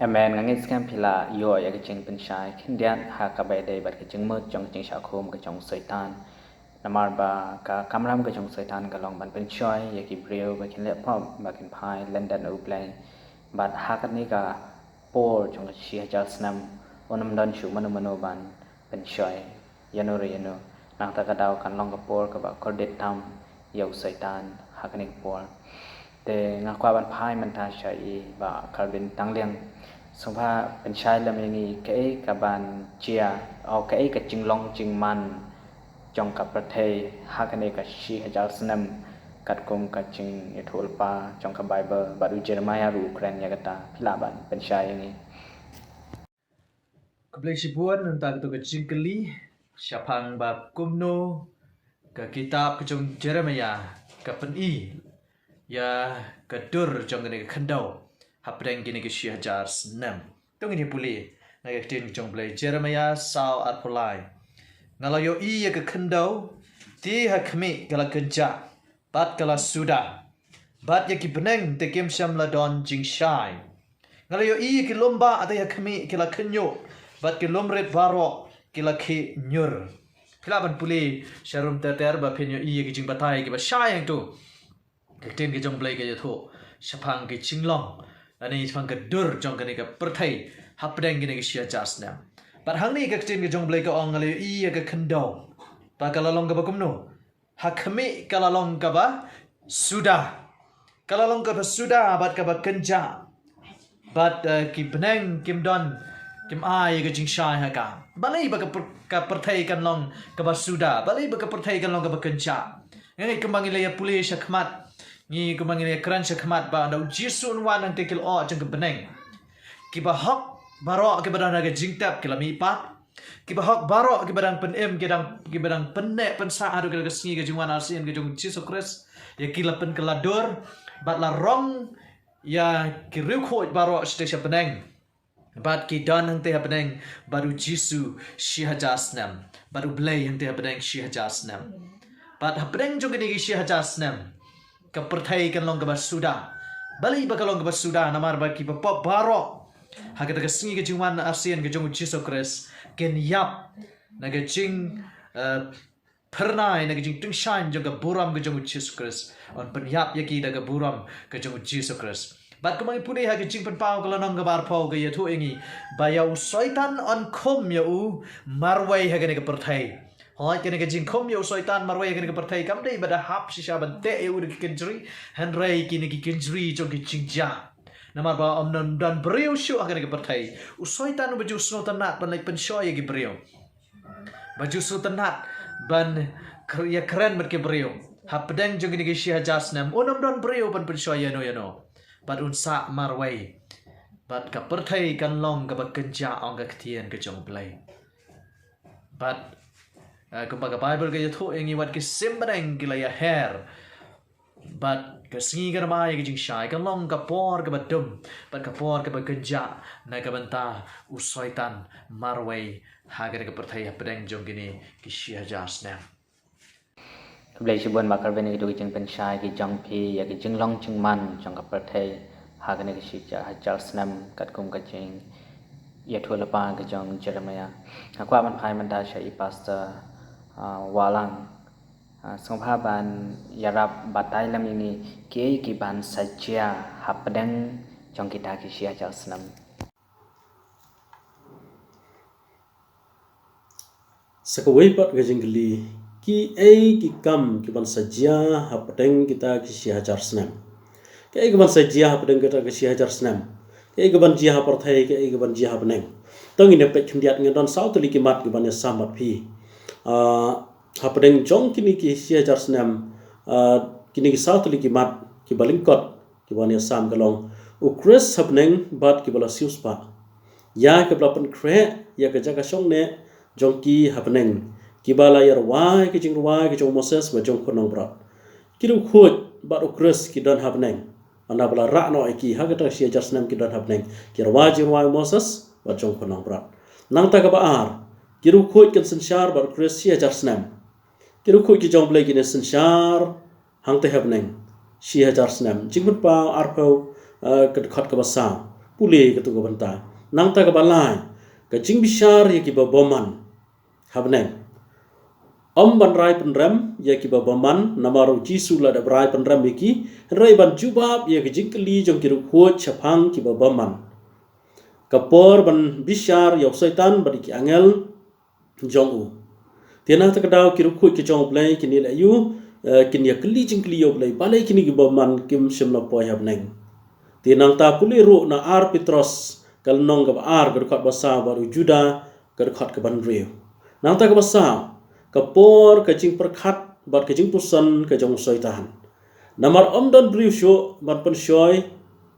Amen. Nga ngeit skhem phi la ïoh ïa ka jingpynshai khyndiat ha kaba ïadei bad ka jingmut jong ka jingshah khum ka jong u Soitan. Namar ba ka kamram ka jong u Soitan ka long ban pynshoi ïa ki briew ba kin leh pop, ba kin phai lyndet na u Blei. Bad ha kane ka por jong ka shi hajar snem, un ym don shuh mano mano ban pynshoi ïano re ïano. Nangta ka daw kan long ka por kaba kordit tam ïa u Soitan ha kane ka por. Te nga kwah ban phai mynta sha i Bah Calvin Tangliang. Sngewbha pynshai lem ïa ngi kaei kaban jia, o kaei ka jinglong jingman jong ka pyrthei ha kane ka shi hajar snem, katkum ka jingïathuhlypa jong ka Baibl, bad u Jeremaïah ruh u kren ïa kata. Phi lah ban pynshai ïa ngi. Khublei shibun. Nangta kato ka jingkylli shaphang ba kumno ka kitab ka jong Jeremaïah ka pyni ïa ka dur jong kane ka khyndew hapdeng kine ki shi hajar snem. To ngin ïa pule na ka ktien ka jong u Blei, Jeremaïah saw arphew lai. Nga la ïohi ïa ka khyndew, te ha khmih ka la kynjah bad ka la suda, bad ïa ki bneng te kim shym la don jingshai. Nga la ïohi ïa ki lum bah te ha khmih ki la khynñiuh, bad ki lum rit baroh ki la khih ñiur. Phi lah ban pule sharum ter ter ba phin ïohi ïa ki jingbatai kiba shai hangto. Ka ktien ka jong u Blei ka ïathuh shaphang ka jinglong lane shaphang ka dur jong kane ka pyrthei hapdeng kine ki shi hajar snem. Bad hangne ka ktien ka jong u Blei ka ong, nga la ïohi ïa ka khyndew, ba ka la long kaba kumno? Ha khmih ka la long kaba suda. Ka la long kaba suda bad kaba kynjah. Bad, eh, ki bneng kim don, kim ai ka jingshai ha ka. Balei ba ka pyr-, ka pyrthei kan long kaba suda? Balei ba ka pyrthei kan long kaba kynjah? Nga ngeit kumba ngi la ïa pule shakhmat, ngi kumba ngi la ïa kren shakhmat ba ynda u Jisu un wan hangta ki lyoh jong ka bneng, kiba hok baroh kiba don ha ka jingtep ki la mihpat. Kiba hok baroh kiba dang pynim, ki dang, kiba dang pynneh pynsah haduh ka sngi ka jingwan arsien ka jong u Jisu Khrist, ïa ki la pynkylla dur bad la rong ïa ki riewkhuid baroh shatei sha bneng. Bad ki don hangta ha bneng bad u Jisu shi hajar snem, bad u Blei hangta ha bneng shi hajar snem. Bad hapdeng jong kine ki shi hajar snem, ka pyrthei kan long kaba suda. Balei ba ka long kaba suda? Namar ba kiba pop baroh ha kata ka sngi ka jingwan arsien ka jong u Jisu Khrist kin ïap na ka jing, eh, phyrnai, na ka jingtyngshaiñ jong ka burom ka jong u Jisu Khrist. Un pynïap ïa ki da ka burom ka jong u Jisu Khrist. Bad kumba ngi pule ha ka Jingpynpaw ka lynnong kaba arphew ka ïathuh ïa ngi ba ïa u Soitan yn khum ïa u marwei ha kane ka pyrthei. Hooid, kane ka jingkhum ïa u Soitan marwei ha kane ka pyrthei kam dei ba da hap shisha ban teh ïa u da ki kynjri, hynrei kine ki kynjri jong ki jingjia. Namar ba ym don, don briew shuh ha kane ka pyrthei. U Soitan uba ju sngewtynnat ban leit pynshoi ïa ki briew. Ba ju sngewtynnat ban kr-, ïa kren bad ki briew. Hapdeng jong kine ki shi hajar snem un ym don briew ban pynshoi ïano ïano. Bad un sah marwei. Bad ka pyrthei kan long kaba kynjah, ong ka ktien ka jong u Blei. Bad, eh, kumba ka Baibl ka ïathuh ïa ngi, wat ki sim bneng ki la ïaher. Bad ka sngi kan ai ka jingshai, kan long ka por kaba dum bad ka por kaba kynjah na ka bynta u Soitan marwei ha kane ka pyrthei hapdeng jong kine ki shi hajar snem. Khublei shibun Bah Calvin ïa kito ki jingpynshai ki jong phi ïa ki jinglong jingman jong ka pyrthei ha kane ka shi hajar snem katkum ka jingïathuhlypa ka jong Jeremaïah. Nga kwah ban phai mynta sha i Pastor, ah, Wahlang. Ah, sngewbha ban ïarap batai lem ïa ngi kiei ki ban sa jia hapdeng jong kita ki shi hajar snem. Sa kawei pat ka jingkylli, kiei ki kam ki ban sa jia hapdeng kita ki shi hajar snem? Kiei ki ban sa jia hapdeng kita ki shi hajar snem? Kiei ki ban jia ha pyrthei, kiei ki ban jia ha bneng? To ngin ïa peit khyndiat, ngi don saw tylli ki mat ki ban ïasam bad phi. Ah, hapdeng jong kine ki shi hajar snem, ah, kine ki saw tylli ki mat ki ba lyngkot ki ban ïasam ka long U Khrist ha bneng bad ki ba la siewspah. Ïa ki ba la pynkhreh ïa ka jaka shong neh jong ki ha bneng, ki ba la ïa rwai ki jingrwai ki jong u Moses bad jong u Khun Nongbrot. Ki riewkhuid bad U Khrist ki don ha bneng. Haba la rah noh ïa ki ha kata shi hajar snem, ki don ha bneng, ki rwai jingrwai u Moses bad jong u Khun Nongbrot. Nangta kaba ar, ki riewkhuid kin synshar bad U Khrist shi hajar snem. Ki riewkhuid ki jong U Blei kin ïa synshar hangta ha bneng shi hajar snem. Jingpynpaw arphew, eh, ka dkhot kaba saw. Pule katto ka bynta. Nangta kaba lai, ka jingbishar ïa ki ba bymman ha bneng. Ym ban rai pynrem ïa ki ba bymman, namar U Jisu u la dep rai pynrem ïa ki, hynrei ban jubab ïa ka jingkylli jong ki riewkhuid shaphang ki ba bymman. Ka por ban bishar ïa u Soitan bad ïa ki angel jong u. Te na kata ka daw ki riewkhuid ki jong U Blei kin ïa leh aiu, eh, kin ïa kylli jingkylli ïa U Blei, balei kine ki ba bymman kim shym la poi ha bneng? Te nangta pule ruh na ar Petros ka lynnong kaba ar ka dkhot ba saw bad ruh Juda ka dkhot kaba hynriew. Nangta kaba saw, ka por ka jingpyrkhat bad ka jingpuson ka jong u Soitan. Namar ym don briew shuh ban pynshoi,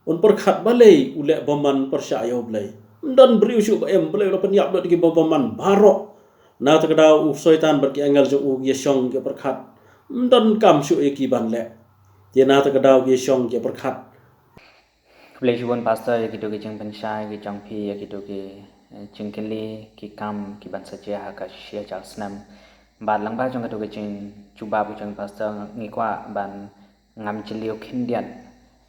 un pyrkhat balei u leh bymman pyrshah ïa U Blei. Ym don briew shuh ba em, balei u la pynïap lut ïa ki ba bymman baroh. Na kata ka daw u Soitan bad ki angel jong u ki ïa shong ki ïa pyrkhat. Ym donkam shuh ïa ki ban leh. Te na kata ka daw ki ïa shong ki ïa pyrkhat. Khublei shibun Pastor ïa kito ki jingpynshai ki jong phi ïa kito ki, eh, jingkylli, ki kam ki ban sa jia ha ka shi hajar snem. Bad lyngba jong kato ka jingjubab ka jong Pastor, ngi kwah ban ngam jylliew khyndiat,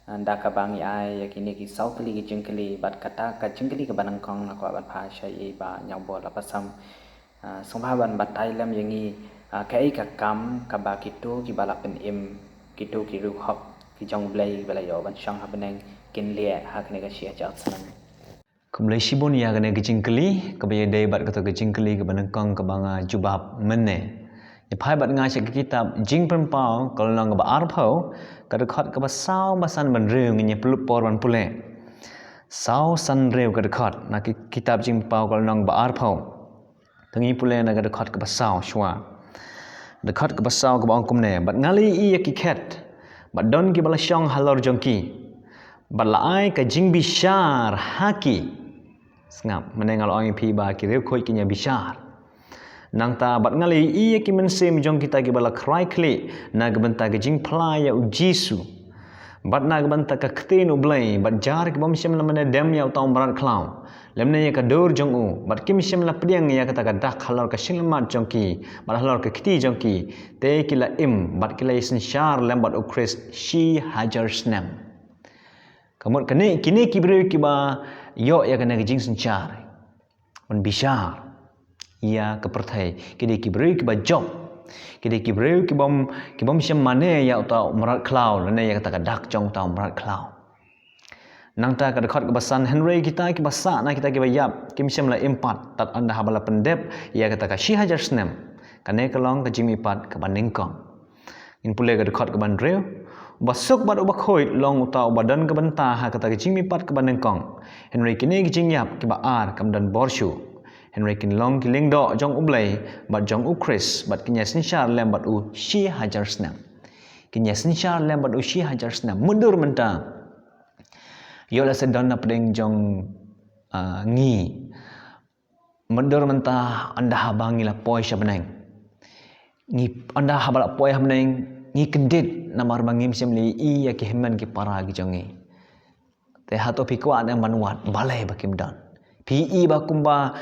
eh, da kaba ngi ai ïa kine ki saw tylli ki jingkylli, bad kata ka jingkylli kaba nyngkong nga kwah ban phai sha i Bah Ñiawbor Lapasam. Ah, sngewbha ban batai lem ïa ngi, ah, kaei ka kam kaba kito kiba la pynim, kito ki riewhok ki jong U Blei kiba la ïoh ban shong ha bneng kin leh ha kane ka shi hajar snem. Khublei shibun ïa kane ka jingkylli, kaba ïadei bad kato ka jingkylli kaba nyngkong kaba nga jubab mynne. Ïa phai bad nga sha ka kitab Jingpynpaw ka lynnong kaba arphew, ka dkhot kaba saw ba san ban hynriew, ngin ïa pynlut por ban pule. Saw san hynriew ka dkhot, na ki, kitab Jingpynpaw ka lynnong kaba arphew. To ngin pule na ka dkhot kaba saw shuwa. Dkhot kaba saw kaba ong kumne: Bad nga la ïohi ïa ki khet, bad don kiba la shong halor jong ki, bad la ai ka jingbishar ha ki. Sngap, mynne nga la ong ïa phi ba ki riewkhuid kin ïa bishar. Nangta, bad nga la ïohi ïa ki mynsiem jong kita kiba la khrai khlieh na ka bynta ka jingphla ïa U Jisu, bad na ka bynta ka ktien U Blei, bad jar ki bym shym la mane dem ïa uta u mrad khlaw, lymne ïa ka dur jong u, bad kim shym la pdiang ïa kata ka dak halor ka shyllmat jong ki bad halor ka kti jong ki, te ki la im bad ki la ïasynshar lem bad U Khrist shi hajar snem. Ka mut kane, kine ki briew kiba ïoh ïa kane ka jingsynshar ban bishar ïa ka pyrthei, ki dei ki briew kiba jop, ki dei ki briew ki bym, ki bym shym mane ïa uta u mrad khlaw lane ïa kata ka dak jong uta u mrad khlaw. Nangta ka dkhot kaba san: Hynrei kita kiba sah na kita kiba ïap kim shym la im pat tad ynda haba la pyndep ïa kata ka shi hajar snem. Kane ka long ka jingmihpat kaba nyngkong. Ngin pule ka dkhot kaba hynriew: Uba suk bad uba khuid long uta uba don ka bynta ha kata ka jingmihpat kaba nyngkong. Hynrei kine ki jingïap kiba ar kim don bor shuh, hynrei kin long ki lyngdoh jong U Blei bad jong U Khrist, bad kin ïa synshar lem bad u shi hajar snem. Kin ïa synshar lem bad u shi hajar snem. Mutdur mynta, ïoh lehse don na pdeng jong, ah, ngi. Mutdur mynta, ynda haba ngi la poi sha bneng, ngi, ynda haba la poi ha bneng, ngi kyndit namar ba ngim shym la ïohi ïa ki hynmen ki para ki jong ngi. Te hato phi kwah ne em ban wad? Balei ba kim don? Phi i ba kumba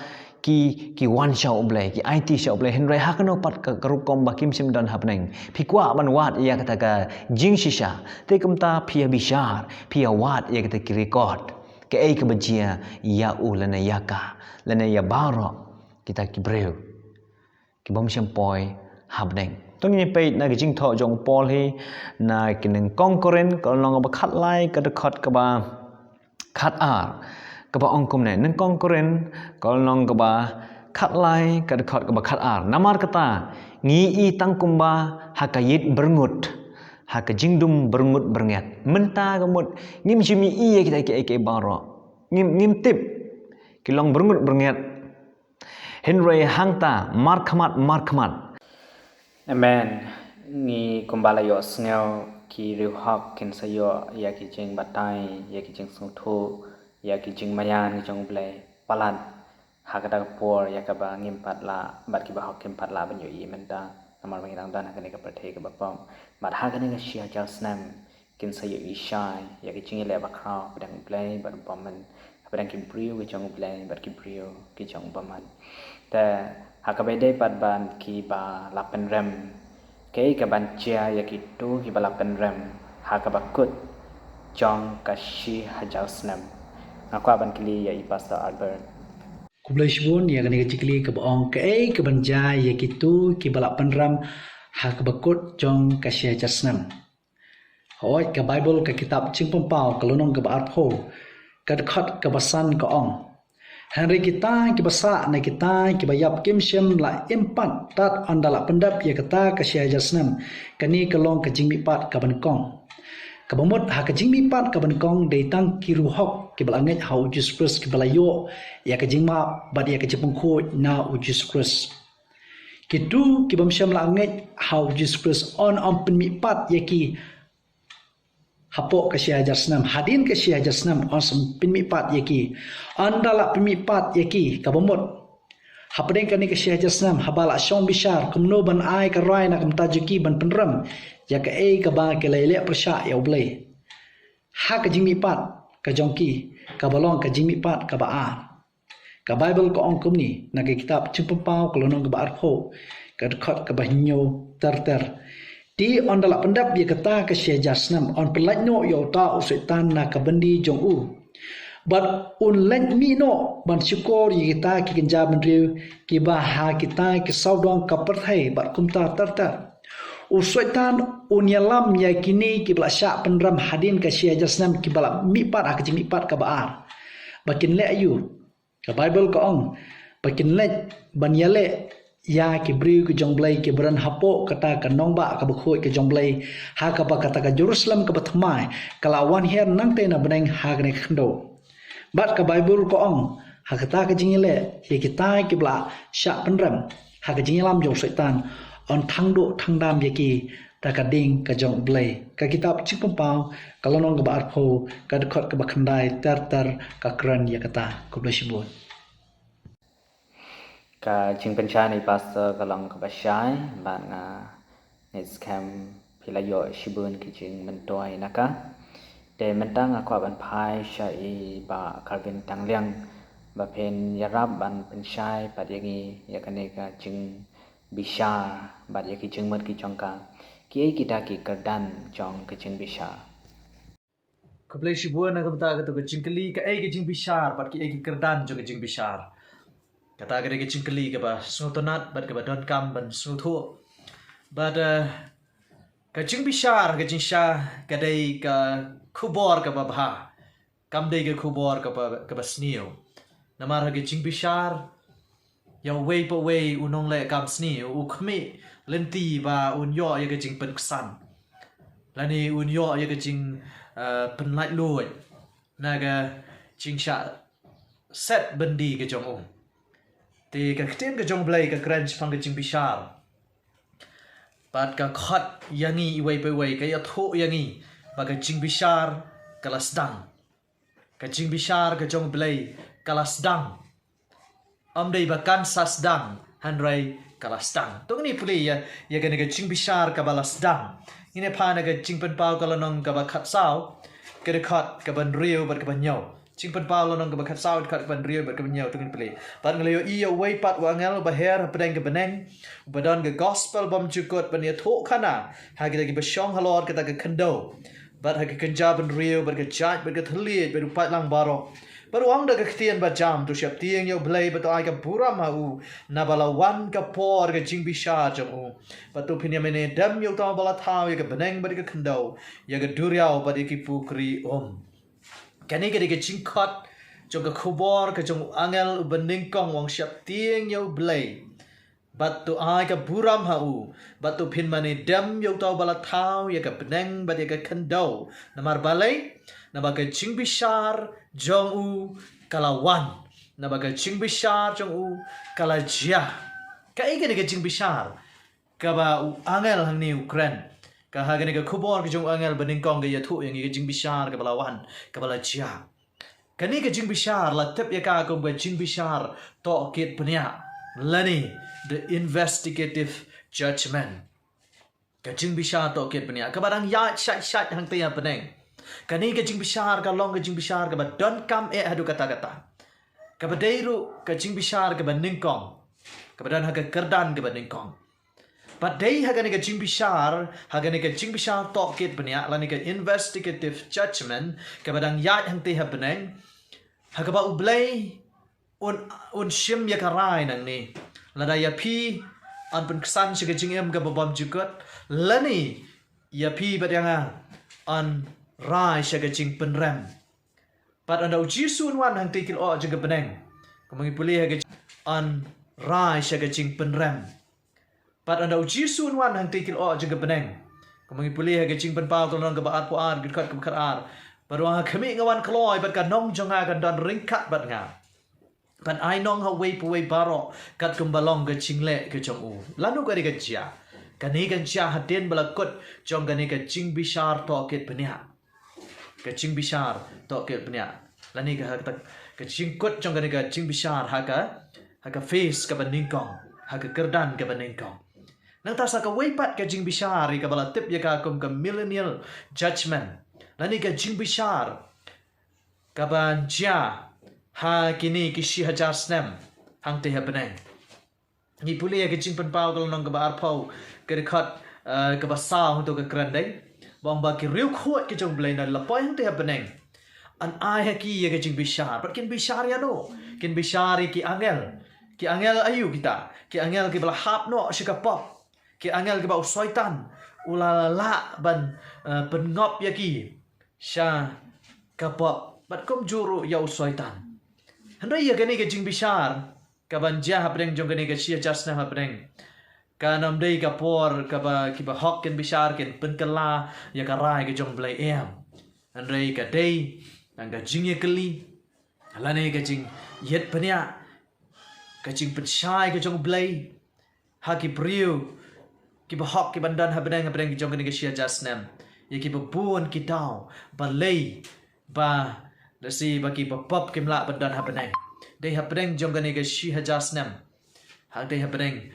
ki, ki wan sha U Blei, ki aiti sha U Blei, hynrei ha kano pat ka, ka rukom ba kim shym don ha bneng, phi kwah ban wad ïa kata ka jingshisha? Te kumta phi ïa bishar, phi ïa wad ïa kata ki record, kaei kaba jia ïa u lane ïa ka, lane ïa baroh kita ki briew ki bym shym poi ha bneng. To ngin ïa peit na ka jingthoh jong u Paul hi na ki Nyngkong Korinth ka lynnong kaba khatlai ka dkhot kaba khatar, kaba ong kumne. Nyngkong Korinth ka lynnong kaba Khatlai ka dkhot kaba khatar. Namar kata, ngi i tang kumba ha ka ïit byrngut, ha ka jingdum byrngut byrngiat. Mynta ka mut, ngim shym i ïa kita kiei kiei baroh. Ngim, ngim tip. Ki long byrngut byrngiat. Hynrei hangta, markhmat, markhmat. Amen. Ngi kumba la ïohsngew, ki riewhok kin sa ïoh ïa ki jingbatai, ïa ki jingsngewthuh, ïa ki jingmaïan ki jong U Blei. Palat ha kata ka por ïa kaba ngim pat lah, bad kiba hok kim pat lah ban ïohi mynta. Namar ba ngi dang don ha kane ka pyrthei kaba pop. Bad ha kane ka shi hajar snem kin sa ïohi shai ïa ki jingïaleh bakhraw hapdeng U Blei bad u bymman, hapdeng ki briew ki jong U Blei bad ki briew ki jong u bymman. Te ha kaba ïadei pat bad kiba la pynrem, kaei kaban jia ïa kito kiba la pynrem ha kaba kut jong ka shi hajar snem? Nga kwah ban kylli ïa i Pastor Albert. Khublei shibun ïa kane ka jingkylli kaba ong, kaei kaban jia ïa kito kiba la pynrem ha kaba kut jong ka shi hajar snem? Hooid, ka Baibl, ka kitab Jingpynpaw, ka lynnong kaba arphew, ka dkhot kaba san ka ong: Hynrei kita kiba sah na kita kiba ïap kim shym la im pat tad ynda la pyndep ïa kata ka shi hajar snem kane ka long ka jingmihpat kaba nyngkong. Kaba mut ha ka jingmihpat kaba nyngkong dei tang ki riewhok kiba la ngeit ha U Jisu Khrist kiba la ïoh ïa ka jingmap bad ïa ka jingpynkhuid na U Jisu Khrist. Kito ki bym shym la ngeit ha U Jisu Khrist, yn ym pynmihpat ïa ki hapoh ka shi hajar snem, hadien ka shi hajar snem yn ym pynmihpat ïa ki. Ynda la pynmihpat ïa ki, kaba mut, hapdeng kane ka shi hajar snem, haba la shong bishar kumno ban ai ka rai na ka bynta jong ki ban pynrem ïa kaei kaba ki la ïaleh pyrshah ïa U Blei. Ha ka jingmihpat ka jong ki, kaba long ka jingmihpat kaba ar. Ka Baibl ka ong kumne, na ka kitab Jingpynpaw, ka lynnong kaba arphew, ka dkhot kaba hynñiew ter ter: Te ynda la pyndep ïa kata ka shi hajar snem, yn pynlait noh ïa uta u Soitan na ka byndi jong u, bad un leit mih noh ban shukor ïa kita ki kynja bynriew kiba ha kita ki sawdong ka pyrthei, bad kumta ter ter. U Soitan un ïalam ïa kine kiba la shah pynrem hadien ka shi hajar snem, kiba la mihpat ha ka jingmihpat kaba ar, ba kin leh aïu? Ka Baibl ka ong ba kin leit ban ïaleh ïa ki briew ki jong U Blei kiba don hapoh kata ka nongbah kaba khuid ka jong U Blei, ha kaba kata ka Jerusalem kaba thymmai ka la wan hiar nangtei na bneng ha kane ka khyndew. Bad ka Baibl ka ong, ha kata ka jingïaleh ïa kita kiba la shah pynrem ha ka jingïalam jong u Soitan, yn thang duh thang dam ïa ki da ka ding ka jong U Blei. Ka kitab Jingpynpaw, ka lynnong kaba arphew, ka dkhot kaba khyndai ter ter, ka kren ïa kata. Khublei shibun. Ka jingpynshai na i Pastor ka long kaba shai, bad nga ngeit skhem phi la ïoh shibun ki jingmyntoi na ka. Te mynta nga kwah ban phai sha i Bah Calvin Tangliang, ba phin ïarap ban pynshai pat ïa ngi ïa kane ka jing bishar, bad ïa ki jingmut ki jong ka. Kiei kita ki kyrdan jong ka jingbishar? Khublei shibun na ka bynta kato ka jingkylli, kaei ka jingbishar, bad kiei ki kyrdan jong ka jingbishar. Kata ka dei ka jingkylli kaba sngewtynnat, bad kaba donkam ban sngewthuh. Bad, eh, ka jingbishar, ka jingshisha, ka dei ka khubor kaba bha. Kam dei ka khubor kaba, kaba sniew. Namar ha ka jingbishar, ïa uwei pa uwei u nongleh kam sniew u khmih lynti ba un ïoh ïa ka jingpynksan, lane un ïoh ïa ka jing, eh, pynlait luid na ka jingshah set byndi ka jong u. Te ka ktien ka jong U Blei ka kren shaphang ka jingbishar. Bad ka khot ïa ngi iwei pa iwei, ka ïathuh ïa ngi ba ka jingbishar ka la sdang. Ka jingbishar ka jong U Blei ka la sdang. Ym dei ba kan sa sdang, hynrei ka la sdang. To ngin ïa pule ïa, ïa kane ka jingbishar kaba la sdang. Ngin ïa phai na ka Jingpynpaw ka lynnong kaba khatsaw, ka dkhot kaba hynriew bad kaba hynñiew. Jingpynpaw lynnong kaba khatsaw, dkhot kaba hynriew bad kaba hynñiew, to ngin pule. Bad nga la ïohi ïa uwei pat u angel uba her hapdeng ka bneng, uba don ka gospel bymjukut ban ïathuhkhana ha kita kiba shong halor kata ka khyndew, bad ha ka kynja bynriew, bad ka jait, bad ka thylliej, bad u paidlang baroh. Bad u ong da ka ktien ba jam, to sheptieng ïa U Blei bad to ai ka burom ha u, naba la wan ka por ka jingbishar jong u. Bad to phin ïa mane dem ïa uta uba la thaw ïa ka bneng bad ïa ka khyndew, ïa ka duriaw bad ïa ki pukri um. Kane ka dei ka jingkhot jong ka khubor ka jong u angel u banyngkong u ong, sheptieng ïa U Blei, bad to ai ka burom ha u, bad to pynmane dem ïa uta uba la thaw ïa ka bneng bad ïa ka khyndew. Namar balei? Naba ka jingbishar jong u ka la wan, naba ka jingbishar jong u ka la jia. Kaei kane ka jingbishar kaba u angel hangne u kren? Ka ha kane ka khubor ka jong u angel banyngkong ka ïathuh ïa ngi ka jingbishar kaba la wan, kaba la jia. Kane ka jingbishar la tip ïa ka kum ka jingbishar tohkit bniah, lane the investigative judgment. Ka jingbishar tohkit bniah kaba dang ïaid shait shait hangtei ha bneng. Kane ka jingbishar ka long ka jingbishar kaba donkam eh haduh katta katta. Kaba dei ruh ka jingbishar kaba nyngkong, kaba don ha ka kyrdan kaba nyngkong. Bad dei ha kane ka jingbishar, ha kane ka jingbishar tohkit bniah, lane ka investigative judgment, kaba dang ïaid hangtei ha bneng, ha kaba U Blei un, un shim ïa ka rai nangne. Lada ïa phi yn pynksan sha ka jingim kaba bymjukut, lane ïa phi bad ïa nga yn rai sha ka jingpynrem. Bad ynda U Jisu un wan hangtei ki lyoh jong ka bneng, kumba ngi pule ha ka jing, yn rai sha ka jingpynrem. Bad ynda U Jisu un wan hangtei ki lyoh jong ka bneng, kumba ngi pule ha ka Jingpynpaw ka lynnong kaba arphew ar, ka dkhot kaba khatar. Bad u ong, ha khmih, nga wan kloi, bad ka nong jong nga kan don ryngkat bad nga, bad ai nong ha uwei pa uwei baroh katkum ba long ka jingleh ka jong u. Lano ka dei ka jia? Kane ka jia hadien ba la kut jong kane ka jingbishar tohkit bniah. Ka jingbishar tohkit bniah, lane ka, ha ka, ka jingkut jong kane ka jingbishar ha ka, ha ka phase kaba nyngkong, ha ka kyrdan kaba nyngkong. Nangta sa kawei pat ka jingbishar ïa kaba la tip ïa ka kum ka millennial judgment, lane ka jingbishar kaban jia ha kine ki shi hajar snem hangtei ha bneng. Ngi pule ïa ka Jingpynpaw ka lynnong kaba arphew, ka dkhot, eh, kaba saw, hangto ka kren dei ba ong ba ki riewkhuid ki jong U Blei ynda la poi hangtei ha bneng, yn ai ha ki ïa ka jingbishar. Bad kin bishar ïano? Kin bishar ïa ki angel. Ki angel aïu kita? Ki angel kiba la hap noh sha ka pop. Ki angel kiba u Soitan u la lah ban, eh, pynngop ïa ki sha ka pop, bad kumjuh ruh ïa u Soitan. Hynrei ïa kane ka jingbishar kaban jia hapdeng jong kane ka shi hajar snem hapdeng, kan ym dei ka por kaba kiba hok kin bishar, kin pynkylla ïa ka rai ka jong U Blei, em. Hynrei ka dei tang ka jingïakylli, lane ka jingïeit bniah, ka jingpynshai ka jong U Blei ha ki briew kiba hok kiban don hapdeng, hapdeng jong kane ka shi hajar snem. Ïa kiba bun ki daw balei ba, lehse ba kiba pop kim lah ban don hapdeng. Dei hapdeng jong kane ka shi hajar snem, hangtei hapdeng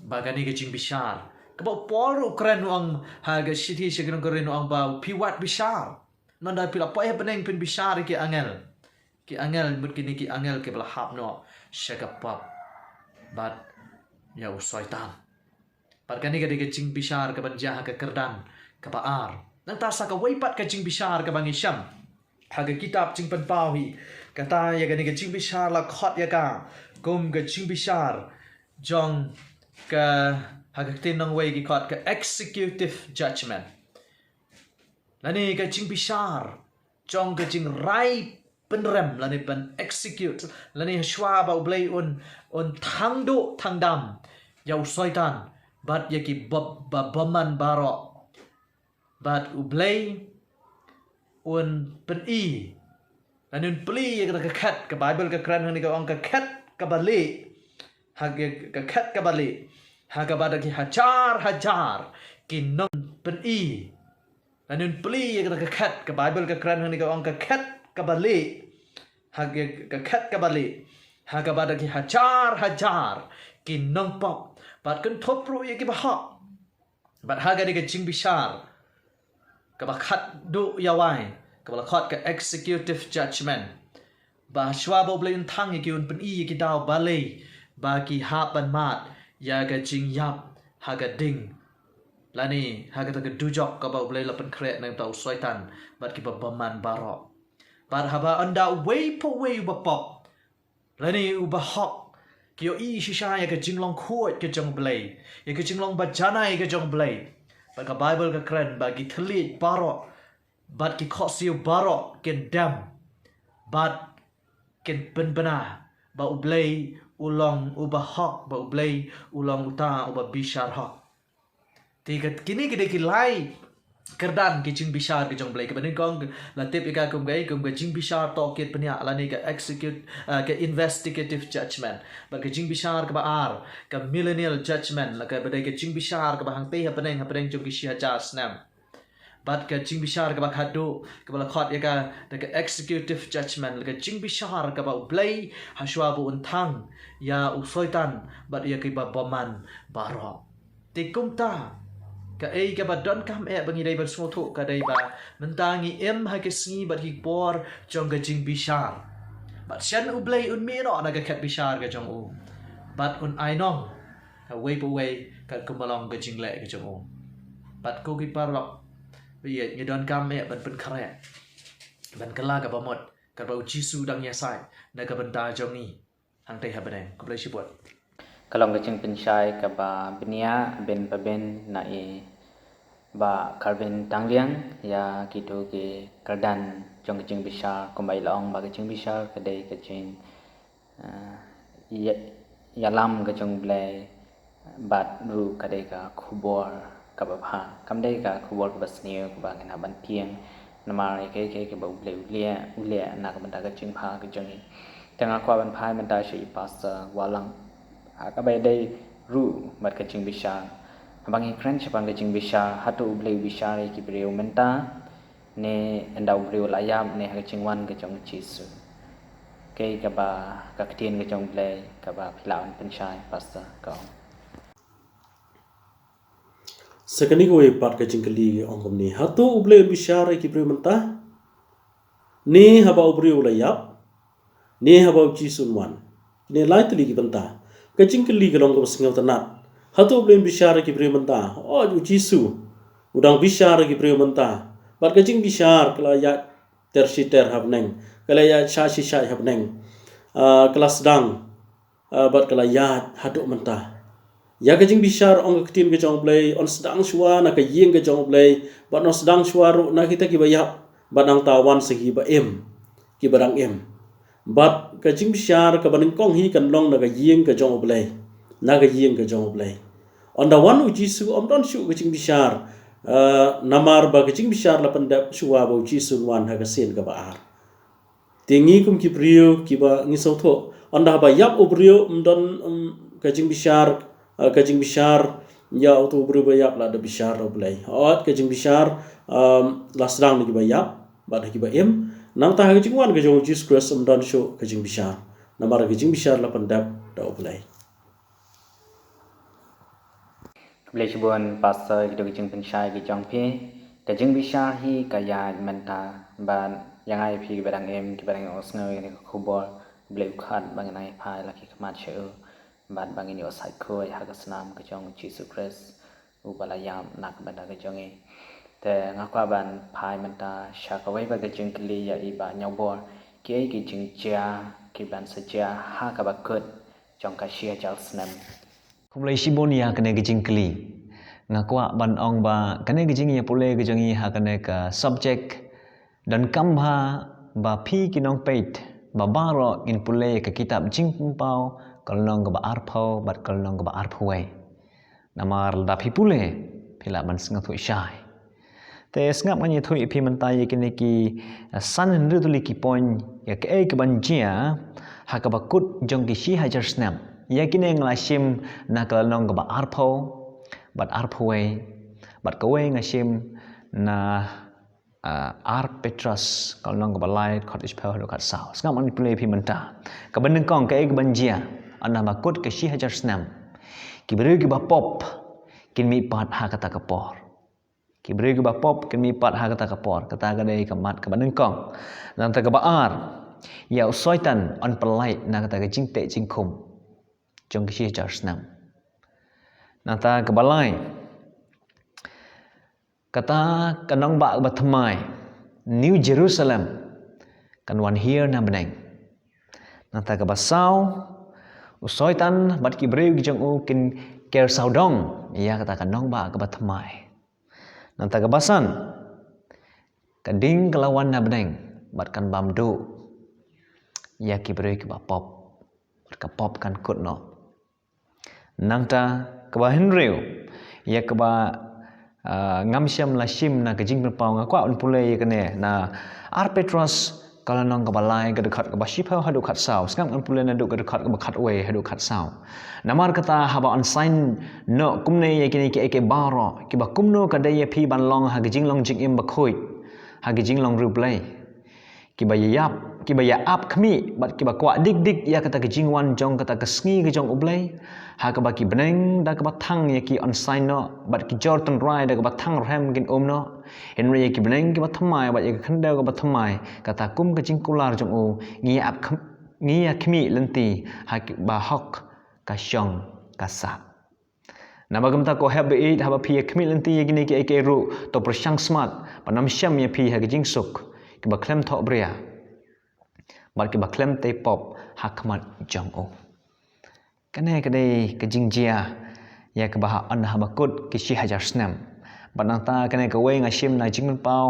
ba kane ka jingbishar, kaba u Paul ruh u kren, u ong ha ka shithi sha ki nong Korinth, u ong ba phi wad bishar. Nangta phi la poi hapdeng phin bishar ïa ki angel. Ki angel, mut kine ki angel kiba la hap noh sha ka pop bad ïa u Soitan. Bad kane ka dei ka jingbishar kaban jia ha ka kyrdan kaba ar. Nangta sa kawei pat ka jingbishar kaba ngi shem ha ka kitab Jingpynpaw hi, kata ïa kane ka jingbishar la khot ïa ka kum ka jingbishar jong ka, ha ka ktien nongwei ki khot ka executive judgment, lane ka jingbishar jong ka jingrai pynrem, lane ban execute, lane hashwa ba U Blei un, un thang duh thang dam ïa u Soitan bad ïa ki bym, ba bymman baroh. Bad U Blei un pyni, lane un plie ïa kata ka khet, ka Baibl ka kren hangne ka ong ka khet kaba lieh. Ha ka, ka khet kaba lieh, ha kaba da ki hajar hajar ki nong, pyni. Lane un plie ïa kata ka khet, ka Baibl ka kren hangne ka ong ka khet kaba lieh. Ha ka, ka khet kaba lieh, ha kaba da ki hajar hajar ki nongpop, bad kynthup ruh ïa kiba hok. Bad ha kane ka jingbishar kaba khadduh ïa wai, kaba la khot ka executive judgment, ba hashwa ba U Blei un thang ïa ki, un pyni ïa ki daw balei ba ki hap ban mad ïa ka jingïap ha ka ding, lane ha kata ka dujok kaba U Blei la pynkhreh na ka bynta u Soitan bad kiba bymman baroh. Bad haba ynda uwei pa uwei uba pop lane uba hok ki ïohi shisha ïa ka jinglong khuid ka jong U Blei, ïa ka jinglong ba janai ka jong U Blei, bad ka Baibl ka kren ba ki thylliej baroh bad ki khohsiew baroh kin dem, bad kin pynbna ba U Blei u long uba hok, ba U Blei u long uta uba bishar hok. Te ka, kine ki dei ki lai kyrdan ki jingbishar ki jong U Blei. Kaba nyngkong la tip ïa ka kum ka, kum ka jingbishar tohkit bniah lane ka execute, ah, ka investigative judgment. Bad ka jingbishar kaba ar, ka millennial judgment, la kaba dei ka jingbishar kaba hangtei hapdeng, hapdeng jong ki shi hajar snem. Bad ka jingbishar kaba khatduh, kaba la khot ïa ka da ka executive judgment, la ka jingbishar kaba U Blei hashwa ba un thang ïa u Soitan bad ïa kiba bymman baroh. Te kumta, kaei kaba donkam eh ba ngi dei ban sngewthuh ka dei ba mynta ngi im ha ki sngi bad ki por jong ka jingbishar. Bad shen U Blei un mih noh na ka khet bishar ka jong u. Bad un ai nong ha uwei pa uwei katkum ba long ka jingleh ka jong u. Bad ko ki paralok, ba ïeit, ngi donkam eh ban pynkhreh, ban kylla kaba mut katba U Jisu u dang ïasaid na ka bynta jong ngi hangtei hapdeng. Khublei shibun. Ka long ka jingpynshai kaba bniah bynta bynta na i Bah Calvin Tangliang ïa kito ki kyrdan jong ka jingbishar, kumba i la ong ba ka jingbishar ka dei ka jing, eh, ïa, ïalam ka jong U Blei bad ruh ka dei ka khubor kaba bha. Kam dei ka khubor kaba sniew kaba ngin hap ban tieng. Namar ïa kaei kaei kaba U Blei u leh, u leh na ka bynta ka jingbha ka jong ngi. Te nga kwah ban phai mynta sha i Pastor Wahlang. Ha kaba ïadei ruh bad ka jingbishar. Haba ngi kren shaphang ka jingbishar, hato U Blei u bishar ïa ki briew mynta, ne ynda u briew u la ïap, ne ha ka jingwan ka jong U Jisu? Kaei kaba ka ktien ka jong U Blei kaba phi lah ban pynshai, Pastor, ka ong. Sa kane kawei pat ka jingkylli ka ong kumne, hato U Blei un bishar ïa ki briew mynta, ne haba u briew u la ïap, ne haba U Jisu un wan? Kine lai tylli ki bynta. Ka jingkylli ka long kaba sngewtynnat. Hato U Blei un bishar ïa ki briew mynta? Oh, U Jisu u dang bishar ïa ki briew mynta. Bad ka jingbishar ka la ïaid ter shi ter ha bneng, ka la ïaid shah shi shah ha bneng. Ah, ka la sdang, ah, bad ka la ïaid haduh mynta. Ïa ka jingbishar, ong ka ktien ka jong U Blei, yn sdang shuwa na ka ïing ka jong U Blei, bad yn sdang shuwa ruh na kita kiba ïap, bad nangta wan sha kiba im, kiba dang im. Bad ka jingbishar kaba nyngkong hi kan long na ka ïing ka jong U Blei, na ka ïing ka jong U Blei. Ynda wan U Jisu, ym don shuh ka jingbishar, ah, namar ba ka jingbishar la pyndep shuwa ba U Jisu un wan ha ka sien kaba ar. Te ngi kum ki briew kiba ngi sngewthuh, ynda haba ïap u briew, ym don, ym, ka jingbishar, eh, ka jingbishar ïa uto u briew ba ïap la da bishar da U Blei. Hooid, ka jingbishar, um, la sdang na kiba ïap bad na kiba im. Nangta ha ka jingwan ka jong U Jisu Khrist ym don shuh ka jingbishar, namar ka jingbishar la pyndep da U Blei. Khublei shibun Pastor, kito ki jingpynshai ki jong phi. Ka jingbishar hi ka ïaid mynta, bad ïa nga ïa phi kiba dang im, kiba dang ïohsngew ïa kane ka khubor, U Blei u khot ba ngin nang ïa phai la ki khmat sha u, bad ba ngin ïoh sait khuid ha ka snam ka jong U Jisu Khrist uba la ïap na ka bynta ka jong ngi. Te nga kwah ban phai mynta sha kawei pat ka jingkylli ïa i Bah Ñiawbor, kiei ki jingjia kiban sa jia ha kaba kut jong ka shi hajar snem? Khublei shibun ïa kane ka jingkylli. Nga kwah ban ong ba kane ka jingïapule ka jong ngi ha kane ka subject, donkam bha ba phi ki nongpeit ba baroh ngin pule ïa ka kitab Jingpynpaw, ka lynnong kaba arphew bad ka lynnong kaba arphew wei. Namar lada phi pule, phi lah ban sngewthuh shai. Te sngap ngan ïathuh ïa phi mynta ïa kine ki, eh, san hynriew tylli ki point, ïa kaei kaban jia ha kaba kut jong ki shi hajar snem. Ïa kine nga la shim na ka lynnong kaba arphew bad arphew wei, bad kawei nga shim na, ah, ar Petros, ka lynnong kaba lai, dkhot shiphew haduh khatsaw. Sngap ngan pule ïa phi mynta. Kaba nyngkong, kaei kaban jia ynda ba kut ka shi hajar snem? Ki briew kiba pop kin mihpat ha kata ka por. Ki briew kiba pop kin mihpat ha kata ka por. Kata ka dei ka mat kaba nyngkong. Nangta kaba ar, ïa u Soitan yn pyllait na kata ka jingteh jingkhum jong ki shi hajar snem. Nangta kaba lai, kata ka nongbah kaba thymmai, New Jerusalem, kan wan hiar na bneng. Nangta kaba saw, u Soitan bad ki briew ki jong u kin ker sawdong ïa kata ka nongbah kaba thymmai. Nangta kaba san, ka ding ka la wan na bneng bad kan bam duh. ïa ki briew kiba pop. Ka pop kan kut noh. Nangta kaba hynriew, ïa kaba, ah, ngam shym la shim na ka jingpynpaw, nga kwah ban pule ïa kane na Ar Petros ka lynnong kaba lai ka dkhot kaba shiphew haduh khatsaw. Sngap ngan pule naduh ka dkhot kaba khatwei haduh khatsaw. Namar kata haba yn saiñ noh kumne ïa kine kiei kiei baroh, kiba kumno ka dei ïa phi ban long ha ka jinglong jingim bakhuid, ha ka jinglong riewblei. Kiba ïa ap, kiba ïa ap khmih bad kiba kwah dik dik ïa kata ka jingwan jong kata ka sngi ka jong U Blei. Ha kaba ki bneng da kaba thang ïa ki yn saiñ noh, bad ki jor tynrai da kaba thang rhem kin um noh. Hynrei ïa ki bneng kiba thymmai bad ïa ka khyndew kaba thymmai, kata kum ka jingkular jong u, ngi ïa ap khmih, ngi ïa khmih lynti ha kaba hok ka shong ka sah. Naba kumta ko hep baieit, haba phi ïa khmih lynti ïa kine kiei kiei ruh, to pyrshang smat ban ym shem ïa phi ha ka jingsuk kiba khlem thohbria bad kiba khlem tei pop ha khmat jong u. Kane ka dei ka jingjia ïa kaba ha yn haba kut ki shi hajar snem. Bad nangta kane kawei nga shim na Jingpynpaw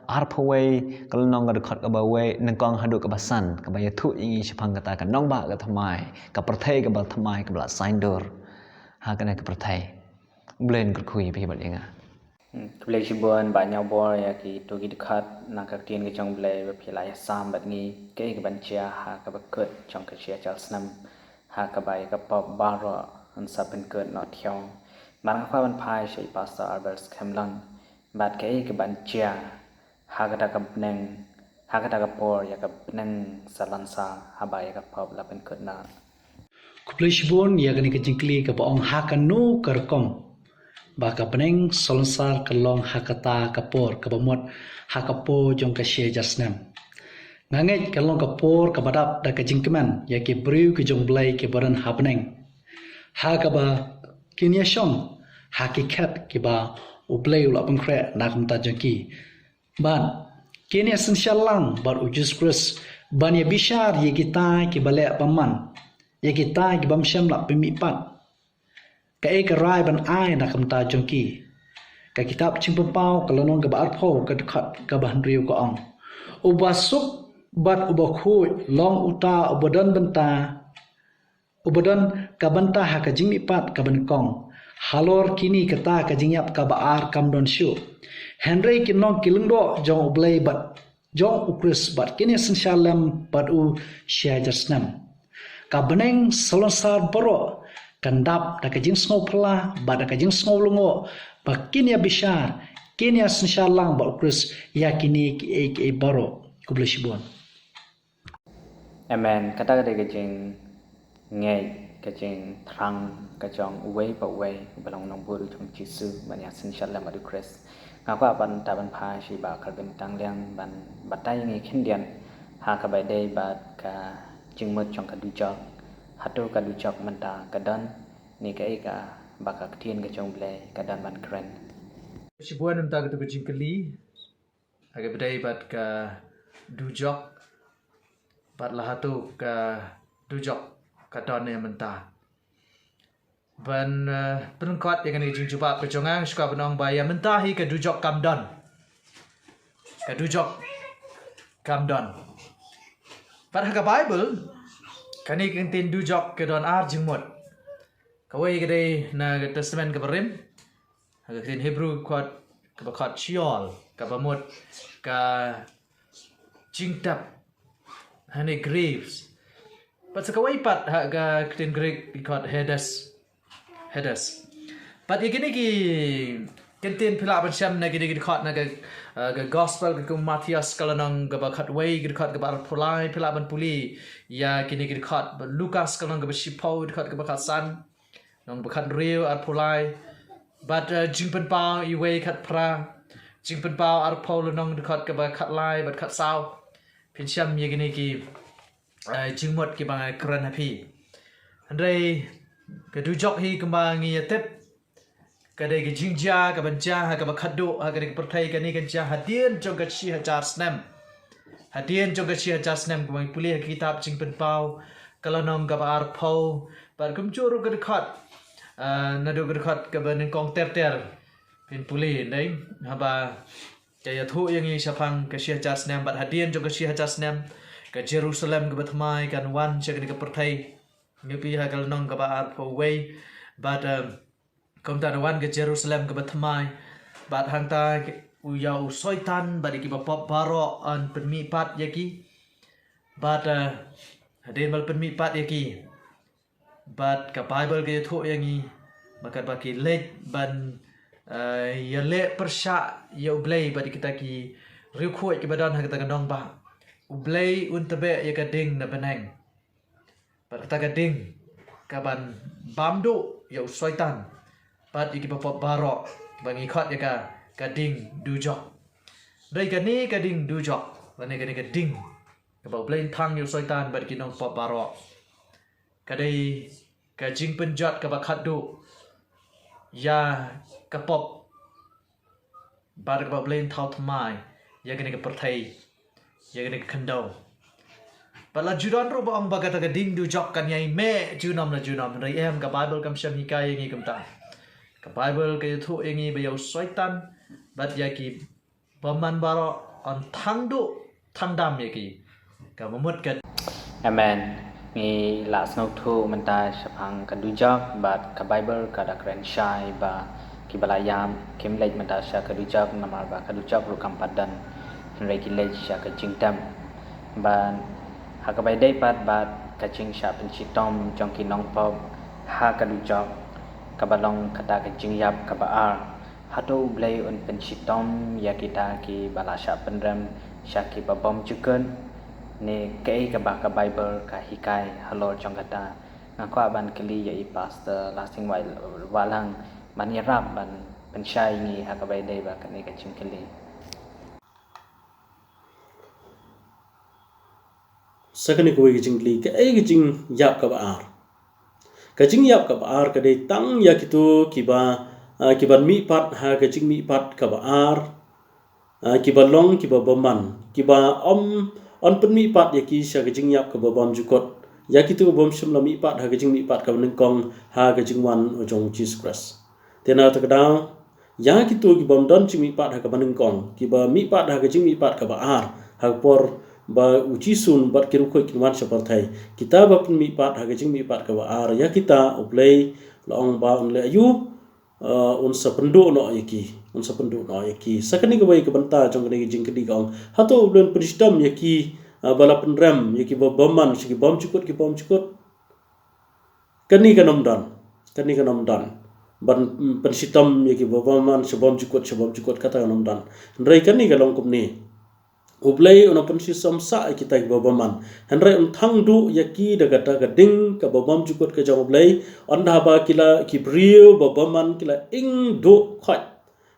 arphew wei ka lynnong ka dkhot kaba wei nyngkong haduh kaba san, kaba ïathuh ïa ngi shaphang kata ka nongbah ka thymmai, ka pyrthei kaba thymmai kaba la saiñdur. Ha kane ka pyrthei. U Blei un kyrkhu ïa phi bad ïa nga. Hmm, khublei shibun Bah Ñiawbor ïa kito ki dkhot na ka ktien ka jong U Blei ba phi la ïasam bad ngi, kaei kaban jia ha kaba kut jong ka shi hajar snem, ha kaba ïa ka pop baroh yn sa pynkut noh thiong. Bad nga kwah ban phai sha i Pastor Albert Skhem Long bad kaei kaban jia ha kata ka bneng, ha kata ka por ïa ka bneng salonsar haba ïa ka pop la pynkut noh. Khublei shibun ïa kane ka jingkylli kaba ong ha kano ka rukom ba ka bneng salonsar ka long ha kata ka por kaba mut ha ka por jong ka shi hajar snem. Nga ngeit ka long ka por kaba dap da ka jingkmen ïa ki briew ki jong U Blei kiba don ha bneng, ha kaba kin ïa shong ha ki khet kiba U Blei u la pynkhreh na ka bynta jong ki. Bad kin ïa synshar lang bad U Jisu Khrist ban ïa bishar ïa kita kiba leh bymman, ïa kita ki bym shym la pynmihpat. Kaei ka rai ban ai na ka bynta jong ki? Ka kitab Jingpynpaw ka lynnong kaba arphew ka dkhot kaba hynriew ka ong, uba suk bad uba khuid long uta uba don bynta, uba don ka bynta ha ka jingmihpat kaba nyngkong. Halor kine kata ka jingïap kaba ar kam don shuh. Hynrei kin long ki lyngdoh jong U Blei bad jong U Khrist bad kin ïa synshar lem bad u shi hajar snem. Ka bneng salonsar baroh kan dap da ka jingsngew phylla bad da ka jingsngew lyngngoh ba kin ïa bishar, kin ïa synshar lang bad U Khrist ïa kine kiei kiei baroh. Khublei shibun. Amen. Kata ka dei ka jingngeit, ka jingthrang ka jong uwei pa uwei uba long nongbud u jong U Jisu ban ïa synshar lem bad U Khrist. Nga kwah ban, ta ban phai sha i Bah Calvin Tangliang ban batai ïa ngi khyndiat ha kaba ïadei bad ka jingmut jong ka dujok. Hato ka dujok mynta ka don ne kaei kaba ka ktien ka jong U Blei ka don ban kren? Shibun mynta kato ka jingkylli ha kaba ïadei bad ka dujok, bad la hato ka dujok ka don ne mynta. Ban, eh, pynkhot ïa kane ka jingjubab ka jong nga, nga shu kwah ban ong ba ïa mynta hi ka dujok kam don. Ka dujok kam don. Bad ha ka Baibl, kane ka ktien dujok ka don ar jingmut. Kawei ka dei na ka Testament kaba rim, ha ka ktien Hebru khot, kaba khot Sheol, kaba mut ka jingtep, hangne graves. Bad sa kawei pat ha ka ktien Greek ki khot Hades. Hades. Bad ïa kine ki ktien phi lah ban shem na kine ki dkhot na ka, eh, ka Gospel ka kum Mathaios ka lynnong kaba khatwei ka dkhot kaba arphew lai, phi lah ban pule ïa kine ki dkhot, bad Lukas ka lynnong kaba shiphew dkhot kaba khatsan. Lynnong ba khathynriew arphew lai. Bad, eh, Jingpynpaw iwei khatphra. Jingpynpaw arphew lynnong dkhot kaba khatlai bad khatsaw. Phin shem ïa kine ki, eh, jingmut kiba nga kren ha phi. Hynrei ka dujok hi kumba ngi ïa tip, ka dei ka jingjia kaban jia ha kaba khadduh ha kane ka pyrthei, kane kan jia hadien jong ka shi hajar snem. Hadien jong ka shi hajar snem, kumba ngi pule ha ka kitab Jingpynpaw ka lynnong kaba arphew bad kumjuh ruh ka dkhot, ah, naduh ka dkhot kaba nyngkong ter ter. Phin pule, dei, haba ka ïathuh ïa ngi shaphang ka shi hajar snem bad hadien jong ka shi hajar snem, ka Jerusalem kaba thymmai kan wan sha kane ka pyrthei. Ngi phi ha ka lynnong kaba arphew wei, bad, em, kumta da wan ka Jerusalem kaba thymmai, bad hangta u ïa u Soitan bad ïa kiba pop baroh yn pynmih pat ïa ki. Bad, eh, hadien ba la pynmih pat ïa ki, bad ka Bible ka ïathuh ïa ngi ba katba ki leit ban, eh, ïaleh pyrshah ïa U Blei bad ïa kita ki riewkhuid kiba don ha kata ka nongbah, U Blei un tebeh ïa ka ding na bneng. Bad kata ka ding ka ban bam duh ïa u Soitan bad ïa kiba pop baroh, ba ngi khot ïa ka ka ding dujok. Dei kane ka ding dujok lane kane ka ding kaba U Blei un thang ïa u Soitan bad ki nongpop baroh, ka dei ka jingpynjot kaba khatduh ïa ka pop, bad kaba U Blei un thaw thymmai ïa kane ka pyrthei, ïa kane ka khyndew. Bad la ju don ruh ba ong ba kata ka ding dujok kan ïai meh junom la junom, hynrei em, ka Bible kam shym hikai ïa ngi kumta. Ka Bible ka ïathuh ïa ngi ba ïa u Soitan bad ïa ki bymman baroh yn thang duh thang dam ïa ki. Kaba mut ka. Amen. Ngi la sngewthuh mynta shaphang ka dujok bad ka Bible ka da kren shai ba kiba la ïap kim leit mynta sha ka dujok, namar ba ka dujok ruh kam pat don, hynrei ki leit sha ka jingtem. Bad ha kaba ïadei pat bad ka jingshah pynshitom jong ki nongpop ha ka dujok, kaba long kata ka jingïap kaba ar, hato U Blei un pynshitom ïa kita kiba la shah pynrem sha kiba bymjukut? Ne kaei kaba ka Bible ka hikai halor jong kata? Nga kwah ban kylli ïa i Pastor Lasting Wai-, Wahlang ban ïarap ban pynshai ngi ha kaba ïadei bad kane ka jingkylli. Sa kane kawei ka jingkylli, kaei ka jingïap kaba ar? Ka jingïap kaba ar ka dei tang ïa kito kiba, ah, kiban mihpat ha ka jingmihpat kaba ar, ah, kiba long kiba bymman, kiba ym, ym pynmihpat ïa ki sha ka jingïap kaba bymjukut, ïa kito bym shym la mihpat ha ka jingmihpat kaba nyngkong ha ka jingwan u jong u Jisu Khrist. Te na kata ka daw, ïa kito ki bym don jingmihpat ha kaba nyngkong, kiba mihpat ha ka jingmihpat kaba ar ha ka por ba u Jisu bad ki riewkhuid kin wan sha pyrthei, kita ba pynmihpat ha ka jingmihpat kaba ar, ïa kita U Blei la ong ba un leh aïu? Uh, un sa pynduh noh ïa ki, un sa pynduh noh ïa ki. Sa kane kawei ka bynta jong kane ka jingkylli ka ong, hato U Blei un pynshitom ïa ki, uh, ba la pynrem ïa kiba bymman sha ki bymjukut, ki bymjukut? Kane kan ym don. Kane kan ym don. Ban, mm, pynshitom ïa kiba bymman sha bymjukut, sha bymjukut, kata kan ym don. Hynrei kane ka long kumne. U Blei un pynshitom sah ïa kita kiba bymman, hynrei un thang duh ïa ki da kata ka ding kaba bymjukut ka jong U Blei. Ynda ba ki la, ki briew ba bymman ki la ing duh khoit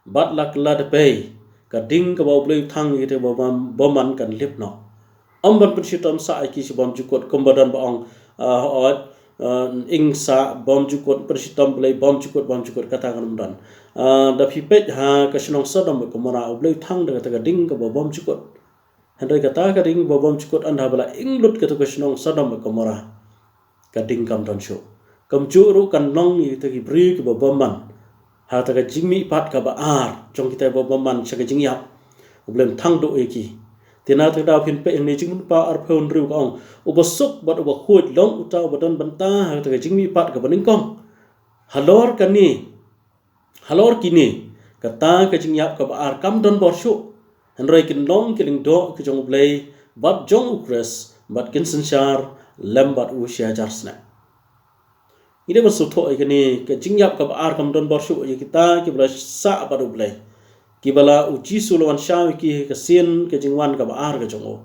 bad la kylla da bei, ka ding kaba U Blei u thang ïa kita ba bym-, bymman kan lip noh. Ym ban pynshitom sah ïa ki sha bymjukut kumba don ba ong, ah, hooid, ah, ing sah bymjukut, pynshitom Blei bymjukut, bymjukut, kata kan ym don. Ah, da phi peit ha ka shnong Sodom bad Gomorrah, U Blei u thang da kata ka ding kaba bymjukut. Hynrei kata ka ding ba bymjukut ynda ba la ing lut kata ka shnong Sodom bad Gomorrah, ka ding kam don shuh. Kumjuh ruh kan long ïa kita ki briew kiba bymman ha kata ka jingmihpat kaba ar jong kita ba bymman sha ka jingïap. U Blei un thang duh ïa ki. Te na kata ka daw phin peit hangne Jingmut arphew hynriew ka ong, uba suk bad uba khuid long uta uba don bynta ha kata ka jingmihpat kaba nyngkong. Halor kane, halor kine, kata ka jingïap kaba ar kam don bor shuh, hynrei kin long ki lyngdoh ki jong U Blei bad jong U Khrist bad kin synshar lem bad u shi hajar snem. Ngi dei ban sngewthuh ïa kane, ka jingïap kaba ar kam don bor shuh ïa kita kiba la sah bad U Blei, kiba la u Jisu la wan shaw ïa ki ha ka sien ka jingwan kaba ar ka jong u.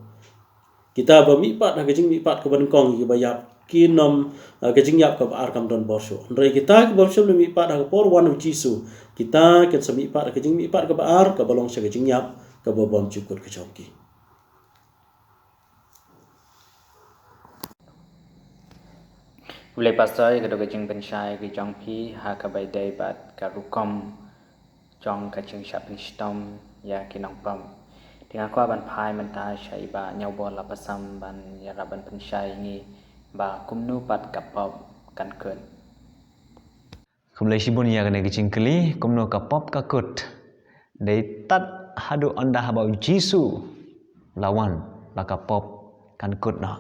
Kita ba mihpat ha ka jingmihpat kaba nyngkong, kiba ïap, kin ym, ah, ka jingïap kaba ar kam don bor shuh. Hynrei kita kiba ym shym la mihpat ha ka por wan u Jisu, kita kin sa mihpat ha ka jingmihpat kaba ar, kaba long sha ka jingïap kaba bymjukut ka jong ki. Khublei Pastor ïa ka dei ka jingpynshai ka jong phi ha kaba ïadei bad ka rukom jong ka jingshah pynshitom ïa ki nongpop. Te nga kwah ban phai mynta sha i Bah Ñiewbor Lapasam ban ïarap ban pynshai ïa ngi ba kumno pat ka pop kan kut. Khublei shibun ïa kane ka jingkylli, kumno ka pop ka kut. Dei tad haduh ynda haba u Jisu la wan, la ka pop kan kut noh.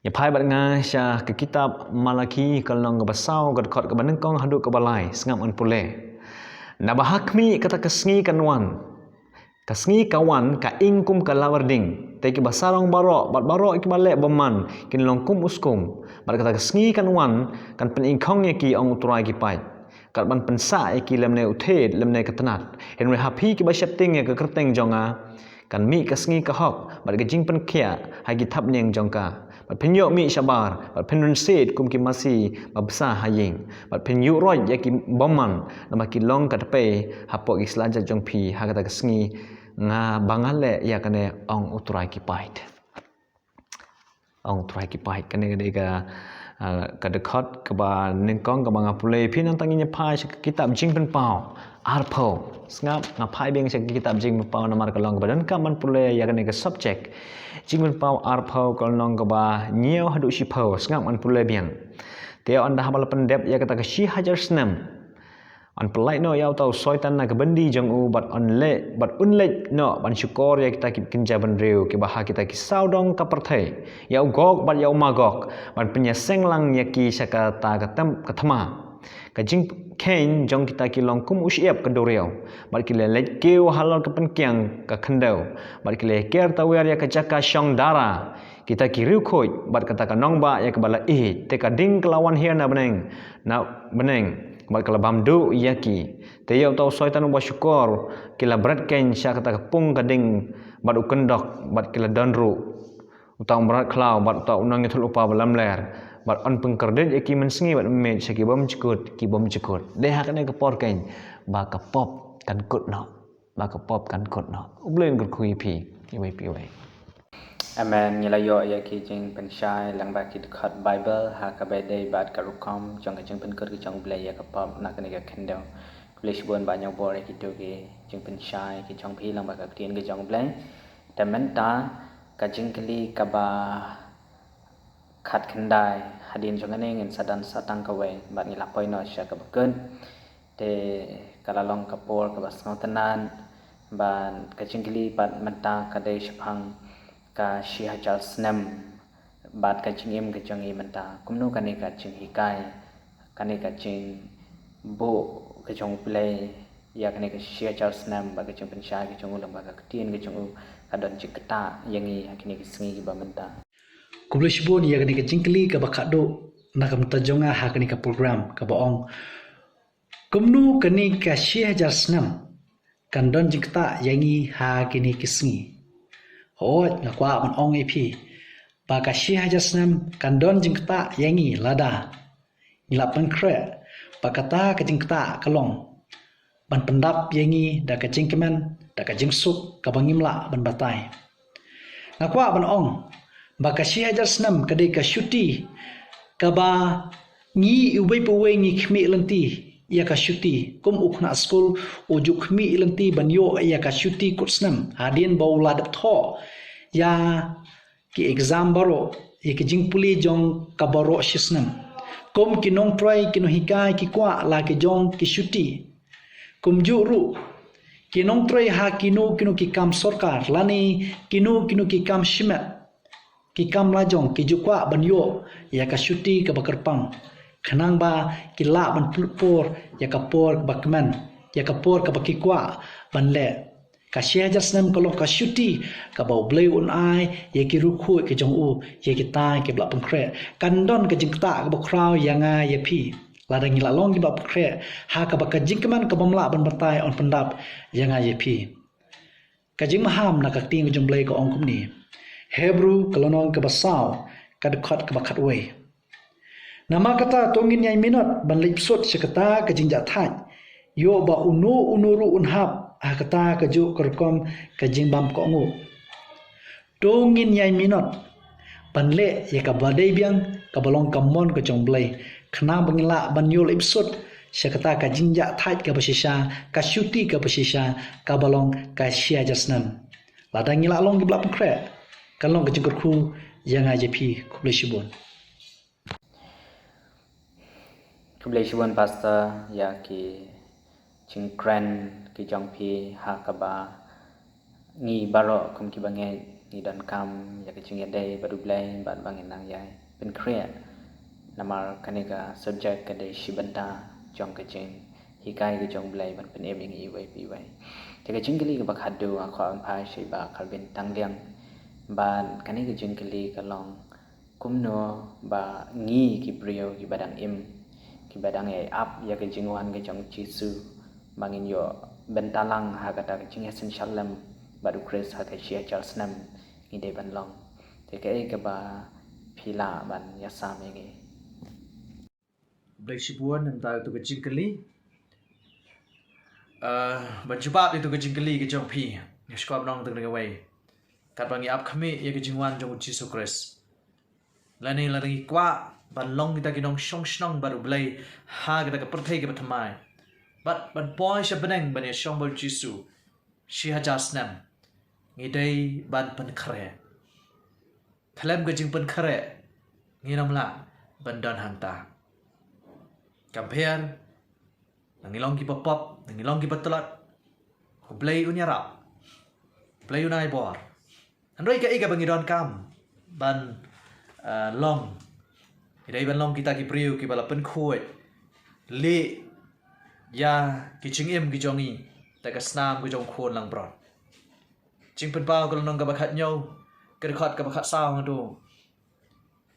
Ïa phai bad nga sha ka kitab Malaki ka lynnong kaba saw, ka dkhot kaba nyngkong haduh kaba lai, sngap ngan pule. Naba ha khmih kata ka sngi kan wan. Ka sngi ka wan ka ing kum ka lawar ding. Te kiba sarong baroh bad baroh kiba leh bymman kin long kum u skum. Bad kata ka sngi kan wan kan pyningkhong ïa ki, ong U Trai ki paid. Kat ban pynsah ïa ki lymne u thied lymne ka tnat. Hynrei ha phi kiba sheptieng ïa ka kyrteng jong nga, kan mih ka sngi ka hok bad ka jingpynkhiah ha ki thapniang jong ka. Bad phin ïoh mih shabar bad phin rynsied kum ki masi ba bsa ha ïing. Bad phin ïuh roit ïa ki bymman namar ki long ka tpei hapoh ki slajat jong phi ha kata ka sngi nga ba nga leh ïa kane, ong U Trai ki paid. Ong U Trai ki paid. Kane ka dei ka, ah, ka dkhot kaba nyngkong kaba nga pule. Phi nangta ngin ïa phai sha ka kitab Jingpynpaw arphew. Sngap, nga phai biang sha ka kitab Jingpynpaw namar ka long kaba donkam ban pule ïa kane ka subject. Jingpynpaw arphew ka lynnong kaba hynñiew haduh shiphew. Sngap ngan pule biang. Te ynda haba la pyndep ïa kata ka shi hajar snem, yn pyllait noh ïa uta u Soitan na ka byndi jong u bad yn leit, bad un leit noh ban shukor ïa kita ki kynja bynriew kiba ha kita ki sawdong ka pyrthei, ïa u Gog bad ïa u Magog, ban pynïaseng lang ïa ki sha kata ka tem, ka thma. Ka jingkheiñ jong kita ki long kum u shyiap ka duriaw, bad ki la leit kiew halor ka pynkiang ka khyndew, bad ki la ker tawiar ïa ka jaka shong dara. Kita ki riewkhuid bad kata ka nongbah ïa kaba la ïeit, te ka ding ka la wan hiar na bneng, na bneng, bad ka la bam duh ïa ki. Te ïa uta u Soitan uba shukor ki la bret keiñ sha kata ka pung ka ding bad u kyndok, bad ki la don ruh uta u mrad khlaw bad uta u nongïathuhlypa ba lamler, bad yn pynkordit ïa ki mynsngi bad mynmiet sha ki bymjukut ki bymjukut. Dei ha kane ka por keiñ ba ka pop kan kut noh. Ba ka pop kan kut noh. U Blei un kyrkhu ïa phi iwei pa iwei. Amen. Ngi la ïoh ïa ki jingpynshai lyngba ki dkhot Baibl ha kaba ïadei bad ka rukom jong ka jingpynkut ka jong U Blei ïa ka pop na kane ka khyndew. Khublei shibun Bah Ñiewbor ïa kito ki jingpynshai ki jong phi lyngba ka ktien ka jong U Blei. Te mynta ka jingkylli kaba khatkhyndai, hadien jong kane ngin sa don sa tang kawei bad ngi la poi noh sha kaba kut. Te ka la long ka por kaba sngewtynnat, bad ka jingkylli pat mynta ka dei shaphang ka shi hajar snem bad ka jingim ka jong ngi mynta. Kumno kane ka jinghikai, kane ka jingbuh ka jong U Blei ïa kane ka shi hajar snem bad ka jingpynshai ka jong u lyngba ka ktien ka jong u ka don jingktah ïa ngi ha kine ki sngi kiba mynta. Khublei shibun ïa kane ka jingkylli kaba khatduh na ka bynta jong nga ha kane ka program kaba ong, kumno kane ka shi hajar snem kan don jingktah ïa ngi ha kine ki sngi. Hooid, nga kwah ban ong ïa phi ba ka shi hajar snem kan don jingktah ïa ngi lada ngi la pynkhreh ba kata ka jingktah ka long ban pyndap ïa ngi da ka jingkmen, da ka jingsuk kaba ngim lah ban batai. Nga kwah ban ong ba ka shi hajar snem ka dei ka shuti kaba ngi iwei pa iwei ngi khmih lynti ïa ka shuti. Kum u khynnah skul u ju khmih lynti ban ïoh ïa ka shuti kut snem hadien ba u la dep thoh ïa ki exam baroh, ïa ki jingpule jong ka baroh shi snem. Kum ki nongtrei ki nonghikai ki kwah la ki jong ki shuti. Kumjuh ruh ki nongtrei ha kino kino ki kam sorkar lane kino kino ki kam shimet, ki kam lajong, ki ju kwah ban ïoh ïa ka shuti kaba kyrpang, khnang ba ki lah ban pynlut por ïa ka por kaba kmen, ïa ka por kaba ki kwah ban leh. Ka shi hajar snem ka long ka shuti kaba U Blei un ai ïa ki riewkhuid ki jong u, ïa kita kiba la pynkhreh. Kan don ka jingktah kaba khraw ïa nga ïa phi lada ngi la long kiba la pynkhreh ha kaba ka jingkmen kaba ym lah ban batai yn pyndap ïa nga ïa phi. Ka jingmaham na ka ktien ka jong U Blei ka ong kumne. Hebru ka lynnong kaba saw, ka dkhot kaba khatwei. Namar kata to ngin ïai minot ban leit bsut sha kata ka jingjahthait, ïoh ba uno uno ruh un hap ha kata kajuh ka rukom ka jingbam kohnguh. To ngin ïai minot ban leh ïa kaba dei biang, kaba long ka mon ka jong U Blei, khnang ba ngin lah ban ïoh leit bsut sha kata ka jingjahthait kaba shisha, ka shuti kaba shisha, kaba long ka shi hajar snem. Lada ngi la long kiba la pynkhreh, kan long ka jingkyrkhu ïa nga ïa phi. Khublei shibun. Khublei shibun Pastor ïa ki jingkren ki jong phi ha kaba ngi baroh kum kiba ngeit ngi donkam ïa ka jingïadei bad U Blei bad ba ngin nang ïai pynkhreh. Namar kane ka subject ka dei shi bynta jong ka jinghikai ka jong U Blei ban pynim ïa ngi iwei pa iwei. Te ka jingkylli kaba khadduh nga kwah ban phai sha i Bah Karbin Tangliang. Bad kane ka jingkylli ka long, kumno ba ngi ki briew kiba dang im, kiba dang ïai ap ïa ka jingwan ka jong U Jisu, ba ngin ïoh bynta lang ha kata ka jingïasynshar lem bad U Khrist ha ka shi hajar snem, ngi dei ban long. Te kaei kaba phi lah ban ïasam ïa ngi? Blei shibun, namar ïa tu ka jingkylli. Ah, ban jubab ïa tu ka jingkylli ka jong phi, nga sngewkwah ban ong tang kawei. Katba ngi ap khmih ïa ka jingwan jong U Jisu Khrist, lane lada ngi kwah ban long kita ki nongshong shnong bad U Blei ha kata ka pyrthei kaba thymmai, bad ban poi sha bneng ban ïashong bad U Jisu shi hajar snem, ngi dei ban pynkhreh. Khlem ka jingpynkhreh ngim lah ban don hangta. Kam pher, lada ngi long kiba pop, lada ngi long kiba tlot, U Blei un ïarap, U Blei un ai bor. Hynrei kaei kaba ngi donkam ban, eh, long, ngi dei ban long kita ki briew kiba la pynkhuid lieh ïa ki jingim ki jong ngi da ka snam ka jong U Khun langbrot. Jingpynpaw ka lynnong kaba khathynñiew, ka dkhot kaba khatsaw, nga tu,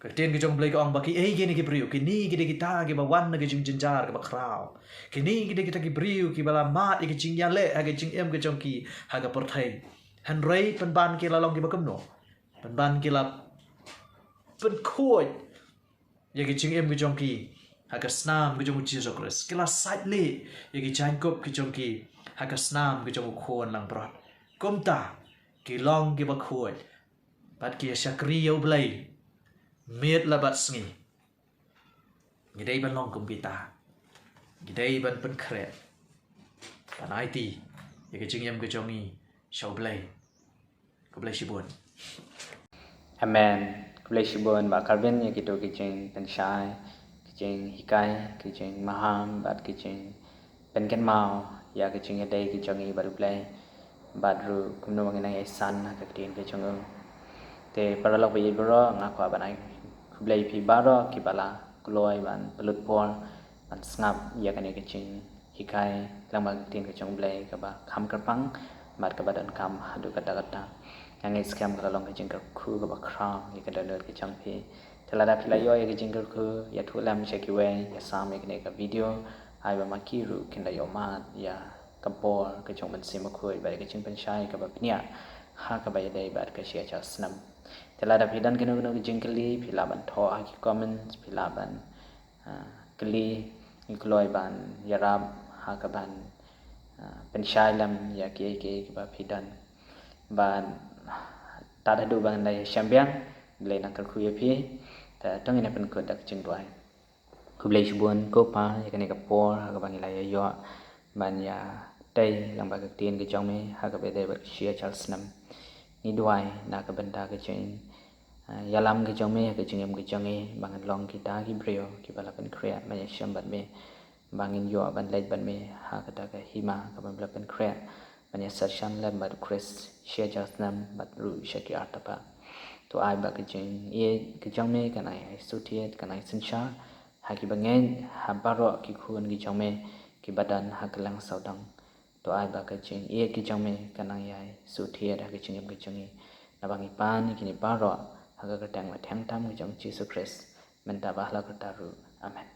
ka ktien ka jong U Blei ka ong ba kiei kine ki briew? Kine ki dei kita kiba wan na ka jingjynjar kaba khraw. Kine ki dei kita ki briew kiba la mad ïa ka jingïaleh ha ka jingim ka jong ki ha ka pyrthei. Hynrei pynban ki la long kiba kumno? Pynban ki la pynkhuid ïa ka jingim ka jong ki ha ka snam ka jong U Jisu Khrist. Ki la sait lieh ïa ki jaiñkup ki jong ki ha ka snam ka jong U Khun langbrot. Kumta ki long kiba khuid bad ki ïa shakri ïa U Blei miet la bad sngi. Ngi dei ban long kum kita. Ngi dei ban pynkhreh, ban aiti ïa ka jingim ka jong ngi sha U Blei. Khublei shibun. Amen. Khublei shibun Bah Karbin ïa kito ki jingpynshai, ki jinghikai, ki jingmaham bad ki jingpynkynmaw ïa ka jingïadei ka jong ngi bad U Blei, bad ruh kumno ba ngin nang ïasan ha ka ktien ka jong U. Te paralok ba ïeit baroh, nga kwah ban ai khublei ïa phi baroh kiba la kloi ban pynlut por ban sngap ïa kane ka jinghikai lyngba ka ktien ka jong U Blei kaba kham kyrpang bad kaba donkam haduh katta katta. Nga ngeit skhem ka la long ka jingkyrkhu kaba khraw ïa ka dohnud ka jong phi. Te lada phi la ïoh ïa ka jingkyrkhu, ïathuh lem sha kiwei, ïasam ïa kane ka video, ai ba ma ki ruh kin da ïoh mad ïa ka bor ka jong U Mynsiem Bakhuid bad ïa ka jingpynshai kaba bniah ha kaba ïadei bad ka shi hajar snem. Te lada phi don kano kano ka jingkylli, phi lah ban thoh ha ki comments, phi lah ban, ah, kylli, ngi kloi ban ïarap ha ka ban, ah, pynshai lem ïa kiei kiei kiba phi don. Bad tad haduh ba ngan da ïashem biang, Blei un kyrkhu ïa phi. Te to ngin ïa pynkut da ka jingduwai. Khublei shibun ko Pa ïa kane ka por ha kaba ngi la ïa ïoh ban ïatei lyngba ka ktien ka jong me ha kaba ïadei bad ka shi hajar snem. Ngi duwai na ka bynta ka jing, ah, ïalam ka jong me ha ka jingim ka jong ngi, ba ngin long kita ki briew kiba la pynkhreh ban ïashem bad me, ba ngin ïoh ban leit bad me ha kata ka hima kaba me la pynkhreh ban ïa sah shan lem bad U Khrist shi hajar snem bad ruh sha ki artapa. To ai ba ka jingïeit ka jong me kan ai ai suthied, kan ai synshar ha kiba ngeit, ha baroh ki khun ki jong me kiba don ha kylleng sawdong. To ai ba ka jingïeit ka jong me kan nang ïai suthied ha ka jingim ka jong ngi, naba ngi pan ïa kine baroh ha ka kyrteng ba thiang tam ka jong U Jisu Khrist, mynta bad ha la karta ruh. Amen.